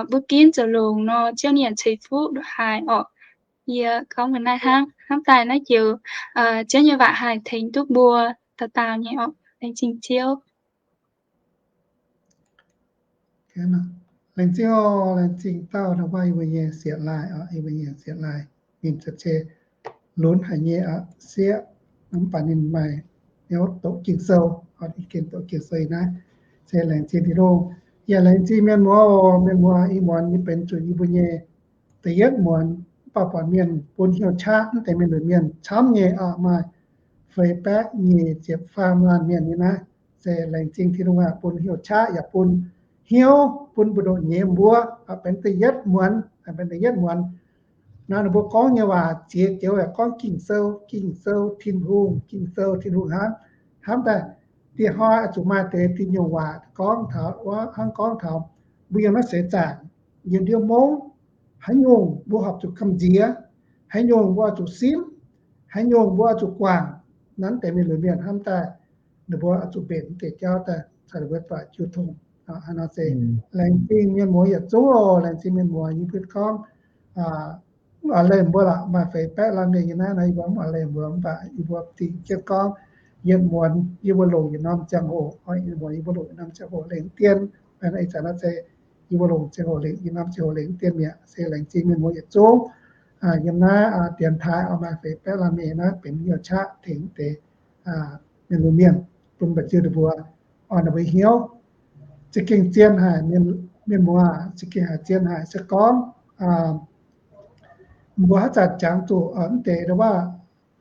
mbuo ginv zoux longx nor, Ziouv ninh yaac ceix fuqv haic orqc. Yie gorngv mbuox naaiv hnangv, hnangv daaih naaiv joux Ziouv nyei waac haih tengx duqv mbuo dauh dauh nyei orqc. Laengz zingh Ziouv. Laengz zingh oc, laengz zingh dauh nor, mbuo nyei sienx laaih, mbuo nyei sienx laaih, ninh za'gengh lunx haic nyei aqv, sieqv, mv baac ninh maaih hnyouv doqc Ging-Sou, ninh gengh doqc Ging-Sou naaiv. Se laengz zingh Tin-Hungh. Yaac laengz zingh mienh muoz oc. Mienh muoz, ih muonz nyei benx zuqc yie mbuo nyei da'yietv muonz, mv baac buatc mienh bun hnyouv qaqv mv deix mienh lunx mienh camv nyei aqv, maaih feix baeqv nyic ziepc faam laanh mienh nyei naaiv. Se laengz zingh Tin-Hungh aqv, bun hnyouv qaqv yaac bun hnyouv, bun mbu'ndongx nyei mbuo, benx da'yietv muonz, benx da'yietv muonz. Naaiv ninh mbuo gorngv nyei waac ziex joux, gorngv Ging-Sou, Ging-Sou Tin-Hungh, Ging-Sou Tin-Hungh hnangv. Hnamv daaih, dieh hnoi oix zuqc maaih deix diuh nyungc waac gorngv taux, hnangv gorngv taux mbuo yiem naaiv seix zaangc, yiem ndiev mungv, haaix nyungc mbuo horpc zuqc gamh nziex, haaix nyungc mbuo oix zuqc simv, haaix nyungc mbuo oix zuqc guangc. Naaiv deix mienh lunx mienh hnamv daaih, ninh mbuo oix zuqc mbenc mv deix jauv daaih caux ninh mbuo doic jiu tong. Hnangv nor se laengz zingh mienh muoz yietc zungv oc. Laengz zingh mienh muoz, yie mbuo gorngv mv oix leih mbuo lorqc, maaih feix baeqv laanh mienh nyei naaiv nor, yie mbuo mv oix leih mbuo, mv baac yie mbuo zingh jienv gorngv, yietc muonz yie mbuo longc yietc norm ziangh hoc, yietc muonz yie mbuo longc yietc norm ziangh hoc lengc dien, ih zanc naaiv se yie mbuo longc ziangh hoc lengc, yietc norm ziangh hoc lengc dien mi'aqv. Se laengz zingh mienh muoz yietc zungv. Yiem naaiv dienx taaih oix maaih feix baeqv laanh mienh naaiv benx hnyouv qaqv tengx deix mienh lunx mienh, bun mba'ziex ninh mbuo, orn ninh mbuo hnyouv. Za'gengh zien haic, mienh muoz, za'gengh haic, zien haic. Se gorngv mbuo haaix zanc jangx zuqc mv deix ndau-waav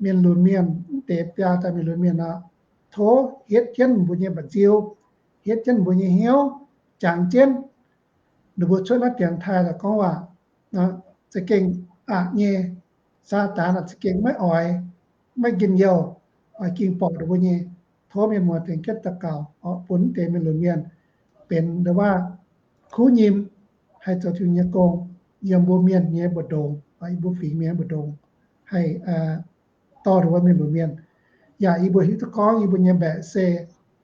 mienh lunx mienh, mv deix biaa dauh mienh lunx mienh nor, tov hietv jienv mbuo nyei mba'nziu, hietv jienv mbuo nyei hnyouv, jangx jienv. Ninh mbuo cuotv naaiv dienx taaih daaih gorngv waac, za'gengh aqc nyei, Saadaan za'gengh maiv oix, maiv njien-youh, oix ging borqc ninh mbuo nyei. Tov mienh muoz tengx jienv daux gaux, bun mv deix mienh lunx mienh benx ndau-waav kuv nyim, haih zoux Tin-Hungh nyei gong yiem mbuo mienh nyei mbu'ndongx, yiem mbuo fingx mienh mbu'ndongx, haih dorh ninh mbuo mienh lunx mienh. Yaac yie mbuo hiuv duqv gorngv yie mbuo nyei mbaeqc se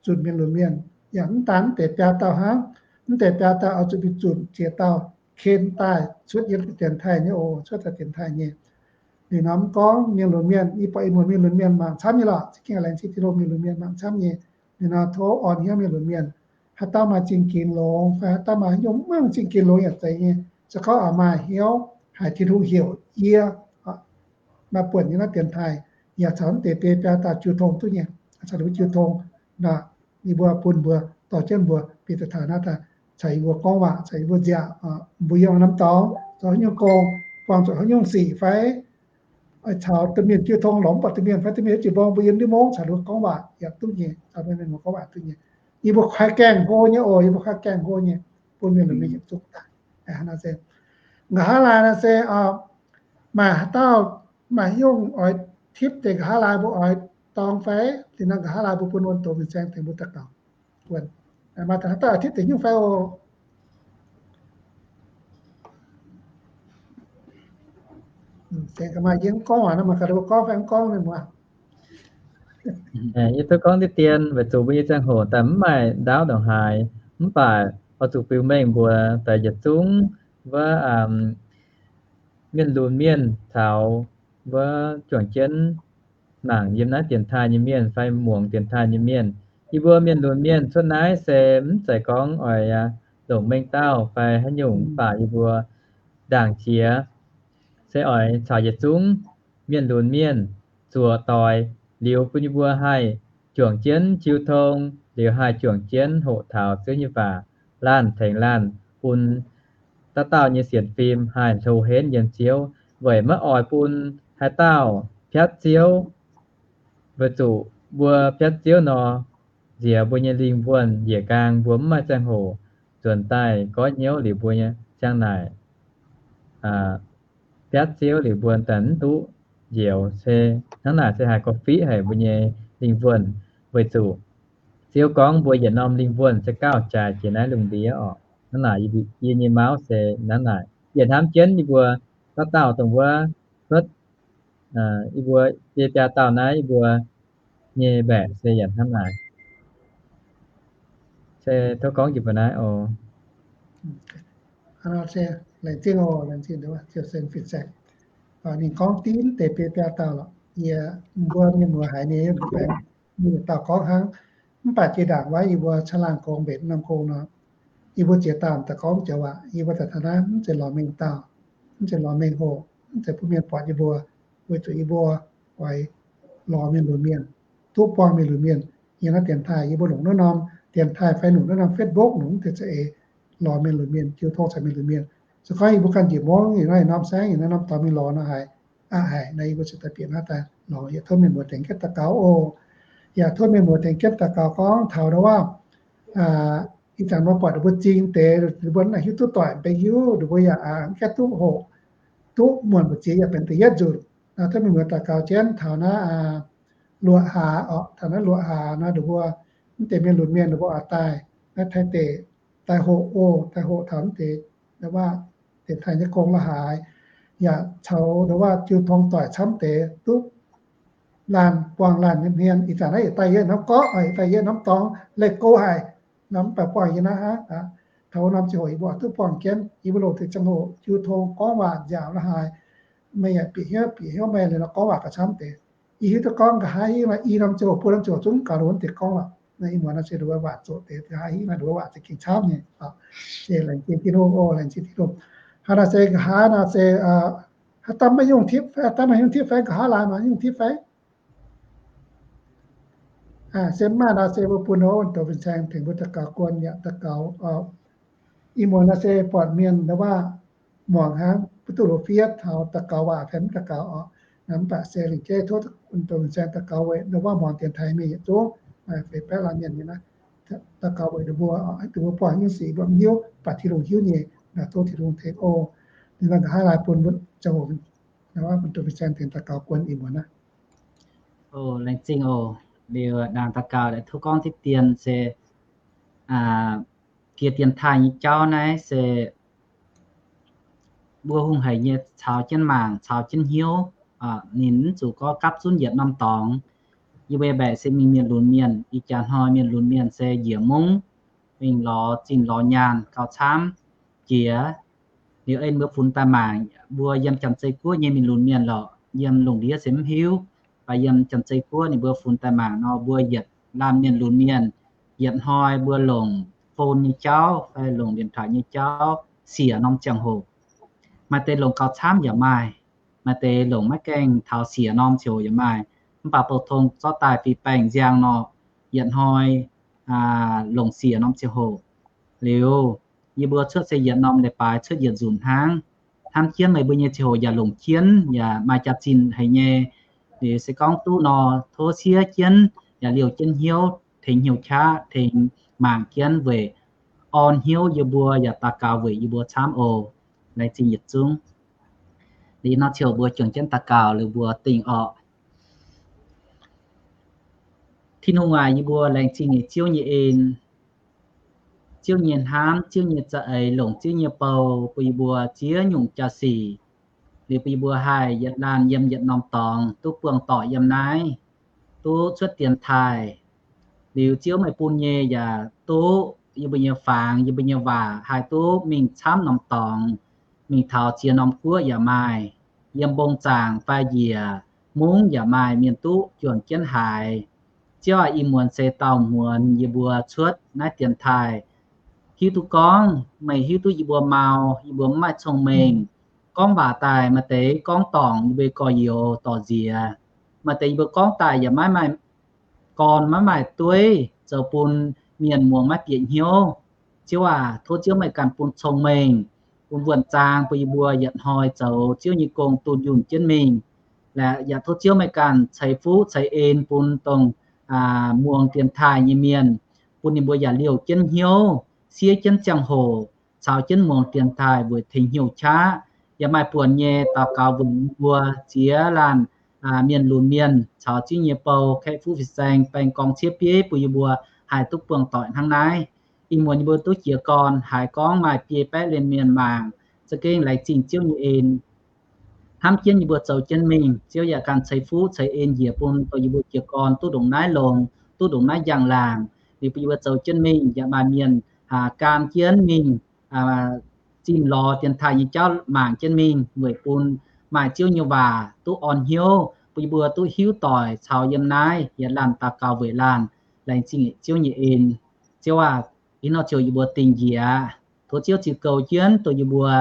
zunc mienh lunx mienh. Yaac mv daan mv deix biaa dauh hnangv, mv deix biaa dauh oix zuqc mingh zunc ziex dauh ken daaih cuotv yiem dienx taaih nyei oc, cuotv daaih dienx taaih nyei. Liuz nor mv gorngv mienh lunx mienh, yie buatc ih muonz mienh lunx mienh mangc camv nyei lorqc, za'gengh laengz zingh Tin-Hungh mienh lunx mienh mangc camv nyei. Liuz nor tov orn hnyouv mienh lunx mienh, haaix dauh maaih zingh ginx longx fai haaix dauh maaih haaix nyungc mangc zingh ginx longx yaac zeiz nyei. Se gorngv oix maaih hnyouv haic Tin-Hungh heuc yie maaih buonc nyei naaiv dienx taaih, yaac caux mv deix biaa dauh jiu tong duqv nyei, caux ninh mbuo jiu tong. Ninh mbuo bun mbuo dorh jienv mbuo bieqc daaih taux naaiv daaih caux yie mbuo gorngv waac, caux yie mbuo nziaauc, mbuo yiem norm dorngx zoux haaix nyungc gong, buangh zuqc haaix nyungc sic fai caux domh mienh jiu tong lorz mv buatc domh mienh fai domh mienh jiu mbong, mbuo yiem ndiev mungv caux ninh mbuo gorngv waac yaac duqv nyei, caux mienh muoz gorngv waac duqv nyei. Yie mbuo kuaaiv gaengh hlo nyei oc, yie mbuo kuaaiv gaengh hlo nyei, bun mienh lunx mienh yietc zungv daaih. Nqa'haav laai naaiv se maaih haaix dauh maaih haaix nyungc oix tipv deix nqa'haav laai mbuo oix dorng fai? Liuz nor nqa'haav laai mbuo bun wuonh doz mingh saeng tengx mbuo daux gaux. Maaih haaix dauh oix tipv deix nyungc fai oc? Yie tov gorngv diqv dien weic zuqc mbuo nyei ziangh hoc daaih mv maaih ndaauv ndongc haaix, mv baac oix zuqc biux mengh mbuox daaih yietc zungv wuov mienh lunx mienh caux wuov juangc jienv mangc yiem naaiv dienx taaih nyei mienh fai muangx dienx taaih nyei mienh. Yie mbuo mienh lunx mienh cuotv naaiv se mv zeiz gorngv oix longc mengh dauh fai haaix nyungc, mv baac yie mbuo ndaangc jiex se oix caux yietc zungv mienh lunx mienh zuoqc doix liuz bun yie mbuo haih juangc jienv jiu tong, liuz haih juangc jienv hoqc taux Ziouv nyei waac laanh tengx laanh, bun dauh dauh nyei sienx fim haih hlo henv yiem Ziouv, weic maiv oix bun haaix dauh piatv Ziouv. Weic zuqc mbuo piatv Ziouv nor, nziex mbuo nyei lingh wuonh njiec nqaang, mbuo mv maaih ziangh hoc nzuonx daaih goiv hnyouv liuz mbuo nyei ziang naaic piatv Ziouv liuz mbuo daaih mv duqv njoux se hnangv naaic se haih gorqv-fiqv haic mbuo nyei lingh wuonh, weic zuqc Ziouv gorngv mbuo yietc norm lingh wuonh se gauh jaaix jiex naaiv lungh ndiev oc. Hnangv naaic, yie nyei mauv se hnangv naaic. Yietc hnamv jienv yie mbuo dauh dauh dongh wuov cuotv, yie mbuo biei biaa dauh naaiv yie mbuo nyei mbaeqc se yaac hnangv naaic. Se tov gorngv njiec mbuo naaiv oc. Laengz zingh oc, laengz zingh Ziouv Sen Fin-Saeng. Ninh gorngv div deix biei biaa dauh lorqc. Yie, mbuo mienh muoz haiz ninh, ninh yietc dauh gorngv hnangv. Mv baac jiex ndaangc wuov yie mbuo caangh laangh gong mbenc norm gong nor, yie mbuo ziex dauh daaih gorngv joux waac, yie mbuo daaih taux naaiv mv zeiz lorz mengh dauh, mv zeiz lorz mengh hoc, mv zeiz bun mienh buatc yie mbuo, weic zuqc yie mbuo oix lorz mienh lunx mienh, duqv buangh mienh lunx mienh. Yiem naaiv dienx taaih yie mbuo longc naaiv norm dienx taaih fai longc naaiv norm Facebook longc mv deix za'eix lorz mienh lunx mienh, jiu tong caux mienh lunx mienh. Se gorngv yie mbuo ganh njiec mungv nyei naaiv norm saengv, nyei naaiv norm dorngx mingh lorz nor haiz, aqv haic nor, yie mbuo ziouc daaih bieqc naaiv daaih lorz. Yaac tov mienh muoz dengx jienv daux gaux oc. Yaac tov mienh muoz dengx jienv daux gaux gorngv taux ndau wuov, ih zanc mbuo buatc ninh mbuo zingh deix, ninh mbuo hiuv duqv doic, benx hiuv ninh mbuo yaac mv gaengh duqv hoqc, duqv muonc mbu'ziex yaac benx da'yietv nzunc. Tov mienh muoz daux gaux jienv taux naaiv Luoqc Hlaax oc, taux naaiv Luoqc Hlaax nor, ninh mbuo mv deix mienh lunx mienh ninh mbuo oix daaih naaiv Taiv deic daaih hoqc oc, daaih hoqc taux mv deix ndau wuov dienx taaih nyei gong la'haaix, yaac caux ndau wuov jiu tong doic camv deix duqv laanh buangh laanh nyei hmien. Ih zanc naaiv yietc daaih yietc norm gorqv, yietc daaih yietc norm dorngx leih go haic. Nor mv baac buangh yie naaiv hnangv, taux wuov norm ziangh hoc yie mbuo duqv buangh jienv, yie mbuo longc deix ziangh hoc jiu tong gorngv waac nziaauc la'haaix. Meih yaac bieqc hnyouv, bieqc hnyouv meih liuz nor gorngv waac gauh camv deix. Yie hiuv duqv gorngv nqa'haav hingv nor, i norm ziangh hoc, buo norm ziangh hoc zungv gaux longx deix gorngv lorqc. Naaiv ih muonz naaiv se nduov waac zoqc deix, nqa'haav hingv naaiv nduov waac za'gengh camv nyei. Laengz zingh Tin-Hungh oc, laengz zingh Tin-Hungh. Hnangv naaiv se nqa'haav naaiv se, haaix dauh maiv yungh tipv, haaix dauh maiv yungh tipv fai nqa'haav laaix maiv yungh tipv fai? Se mv maaih nor se mbuo bun wuov wuonh douz fin-saeng tengx mbuo daux gaux guon yaac daux gaux. Ih muonz naaiv se buatc mienh ndau wuov muangx hnangv, mv duqv longc fiev taux daux gaux waac fai mv daux gaux oc. Mv baac se lingc jeiv tov wuonh douz fin-saeng daux gaux weic ndau wuov muangx dienx taaih mienh yietc zungv, feix baeqv laanh mienh nyei naaiv, daux gaux weic ninh mbuo, ninh mbuo buangh nyei sic mbuo mv hiuv, baac Tin-Hungh hiuv nyei. Tov Tin-Hungh tengx oc. Ninh nqa'haav laaix bun mbuo ziangh hoc wuonh douz fin-saeng tengx daux gaux guon ih muonz naaiv. Laengz zingh oc. Liuz ndaangc daux gaux tov gorngv tipv dien se jiex dienx taaih nyei jauv naaiv se mbuo hungh haic nyei caux jienv mangc, caux jienv hnyouv. Ninh mv zuqc gorngv gapv zunv yietc norm dorngx. Yie mbuo mbaeqc se mingh mienh lunx mienh. Ih jaax hnoi mienh lunx mienh se njiec mungv, mingh lorz zinh lorz nyaanh gauh camv jiex. Liuz ei mbuo funx daaih mangc, mbuo yiem Janx-Zei Guoqv nyei mienh lunx mienh lorqc, yiem lungh ndiev se mv hiuv. Baac yiem Janx-Zei Guoqv ninh mbuo funx daaih mangc nor, mbuo yietc laanh mienh lunx mienh, yietc hnoi mbuo longc phone nyei jauv fai longc điện thoại nyei jauv siec norm ziangh hoc. Maaih deix longc gauh camv yaac maaih, maaih deix longc maiv gaengh taux siec norm ziangh hoc yaac maaih. Mv baac bou tong zorqv daaih fih baengh nziang nor, yietc hnoi longc siec norm ziangh hoc. Liuz yie mbuo cuotv se yietc norm leiz-baaix cuotv yietc nzunc hnangv. Hnamv jienv meih mbuo nyei ziangh hoc yaac longc jienv yaac maaih jaax-zinh haic nyei. Liuz se gorngv duqv nor, tov siev jienv yaac liouh jienv hnyouv tengx hnyouv qaqv tengx mangc jienv weic orn hnyouv yie mbuo yaac daux gaux weic yie mbuo camv oc. Laengz zingh yietc zungv. Liuz nor ziouc mbuo juangc jienv daux gaux liuz mbuo dingh orqc. Tin-Hungh aac, yie mbuo laengz zingh nyei Ziouv nyei en, Ziouv nyei hnamv, Ziouv nyei za'eix, longc Ziouv nyei bou bun yie mbuo ziex nyungc jaax-sic. Liuz bun yie mbuo haih yietc laanh yiem yietc norm dorngx duqv buangh doic yiem naaiv, duqv cuotv dienx taaih. Liuz Ziouv meih bun nyei yaac duqv yie mbuo nyei fangx, yie mbuo nyei waac haih duqv mingh camv norm dorngx, mingh taux ziex norm guoqv yaac maaih, yiem mbong zaangc fai njiec mungv yaac maaih mienh duqv juangc jienv haiz. Ziouv aac, ih muonz se dauh muonz yie mbuo cuotv naaiv dienx taaih, hiuv duqv gorngv meih hiuv duqv yie mbuo mau, yie mbuo mv maaih cong-mengh. Gorngv waac daaih maaih deix gorngv dorngc yie mbuo gorx-youz dorc nziex, maaih deix yie mbuo gorngv daaih yaac maiv maaih gorn maiv maaih dueiv, zoux bun mienh muangx maiv bieqc hnyouv. Ziouv aac, tov Ziouv meih ganh bun cong-mengh, bun wuonh zaang bun yie mbuo yietc hnoi zoux Ziouv nyei gong dunh yunh jienv mingh. Laeh yaac tov Ziouv meih ganh ceix fuqv ceix en bun dongh muangx dienx taaih nyei mienh, bun ninh mbuo yaac liouh jienv hnyouv, siev jienv ziangh hoc, caux jienv muangx dienx taaih weic tengx hnyouv qaqv. Yaac maaih buonc nyei daux gaux weic yie mbuo ziex laanh mienh lunx mienh caux Ziouv nyei bou kaeqv fuqv fin-saeng baeng gorngv ciev bieiv bun yie mbuo haih duqv buangh doic hnangv naaiv. Ih muonz yie mbuo duqv jiez gorn haiz gorngv maaih biei baeqv lienh mienh mangc, za'gengh laengz zingh Ziouv nyei en. Hnamv jienv yie mbuo zoux jienv mingh, Ziouv yaac ganh ceix fuqv ceix en njiec bun dongh yie mbuo jiez gorn duqv ndongc naaiv longx, duqv ndongc naaiv njang-laangc. Liuz bun yie mbuo zoux jienv mingh yaac maaih mienh gaam jienv mingh zinh lorz dienx taaih nyei jauv mangc jienv mingh, weic bun maaih Ziouv nyei waac duqv orn hnyouv, bun yie mbuo duqv hiuv doic caux yiem naaiv yietc laanh daux gaux weic laanh. Laengz zingh Ziouv nyei en. Ziouv aah, ih hnoi ziouc yie mbuo dingh njiec. Tov Ziouv ziux goux jienv dongh yie mbuo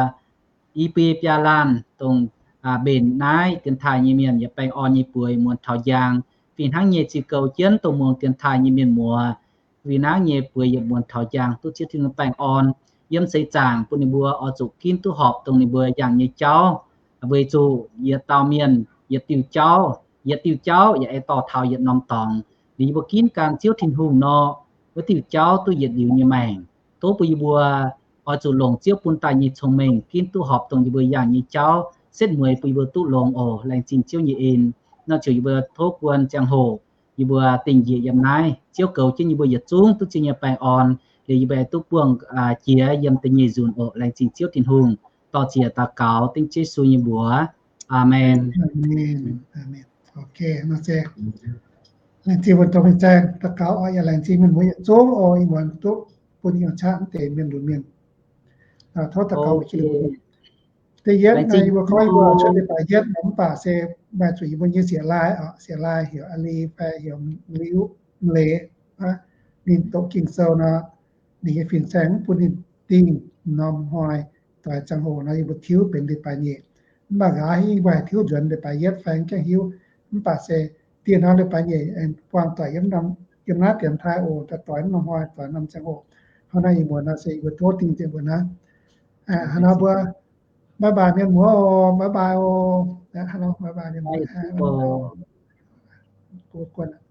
i biei biaa laanh dongh mbenc naaiv dienx taaih nyei mienh yietc baengh orn nyei bueix muonz taux njang. Fih hnangv nyei ziux goux jienv dongh muangx dienx taaih nyei mienh muoz, fih hnangv nyei bueix yietc muonz taux njang duqv Ziouv Tin-Hungh baengh orn. Yiem seix zaangc bun ninh mbuo oix zuqc ginv duqv horpc dongh ninh mbuo yangh nyei jauv, weic zuqc yietc dauh mienh yietc diuh jauv, yietc diuh jauv yaac aengx dorh taux yietc norm dorngx. Liuz yie mbuo ginv gan Ziouv Tin-Hungh nor, wuov diuh jauv duqv yietc liuz nyei maengc. Tov bun yie mbuo oix zuqc longc Ziouv bun daaih nyei cong-mengh ginv duqv horpc dongh yie mbuo yangh nyei jauv, setv mueiz bun yie mbuo duqv longx oc. Laengz zingh Ziouv nyei en. Nor ziouc yie mbuo tov guon ziangh hoc yie mbuo dingh njiec yiem naaiv. Ziouv goux jienv yie mbuo yietc zungv duqv Ziouv nyei baengh orn, liuz yie mbuo duqv buangh jiex yiem da'nyeic nzunc oc. Laengz zingh Ziouv Tin-Hungh. Dorh ziec daux gaux dengv Yesu nyei mbuox. Aamen. Laengz zingh mbuo zoux fin-saeng daux gaux oc. Yaac laengz zingh mienh muoz yietc zungv oc. Ih muonz duqv bun yie qaqv mv deix mienh lunx mienh. Tov daux gaux. Da'yietv naaiv yie mbuo gorngv yie mbuo cuotv leiz-baaix yietv, mv baac se maaih zuqc yie mbuo nyei sieqv-laai, sieqv-laai heuc A'li fai heuc Liuz, Leiz, ninh doqc Ging-Sou nor, ninh nyei fin-saeng mv bun ninh dingh norm hnoi doix ziangh hoc nor yie mbuo tiuv benx leiz-baaix nyeic. Mv baac nqa'haav hingv yie mbuo haih tiuv nzuonx leiz-baaix yietv fai gengh hiuv. Mv baac se dieh hnoi leiz-baaix nyeic buangh doic yiem naaiv dienx taaih oc, doix norm hnoi doix norm ziangh hoc. Hnangv naaiv ih muonz nor se yie mbuo tov dingh nzengc mbuo naaiv. Hnangv nor mbuo bye bye mienh muoz oc, bye bye oc.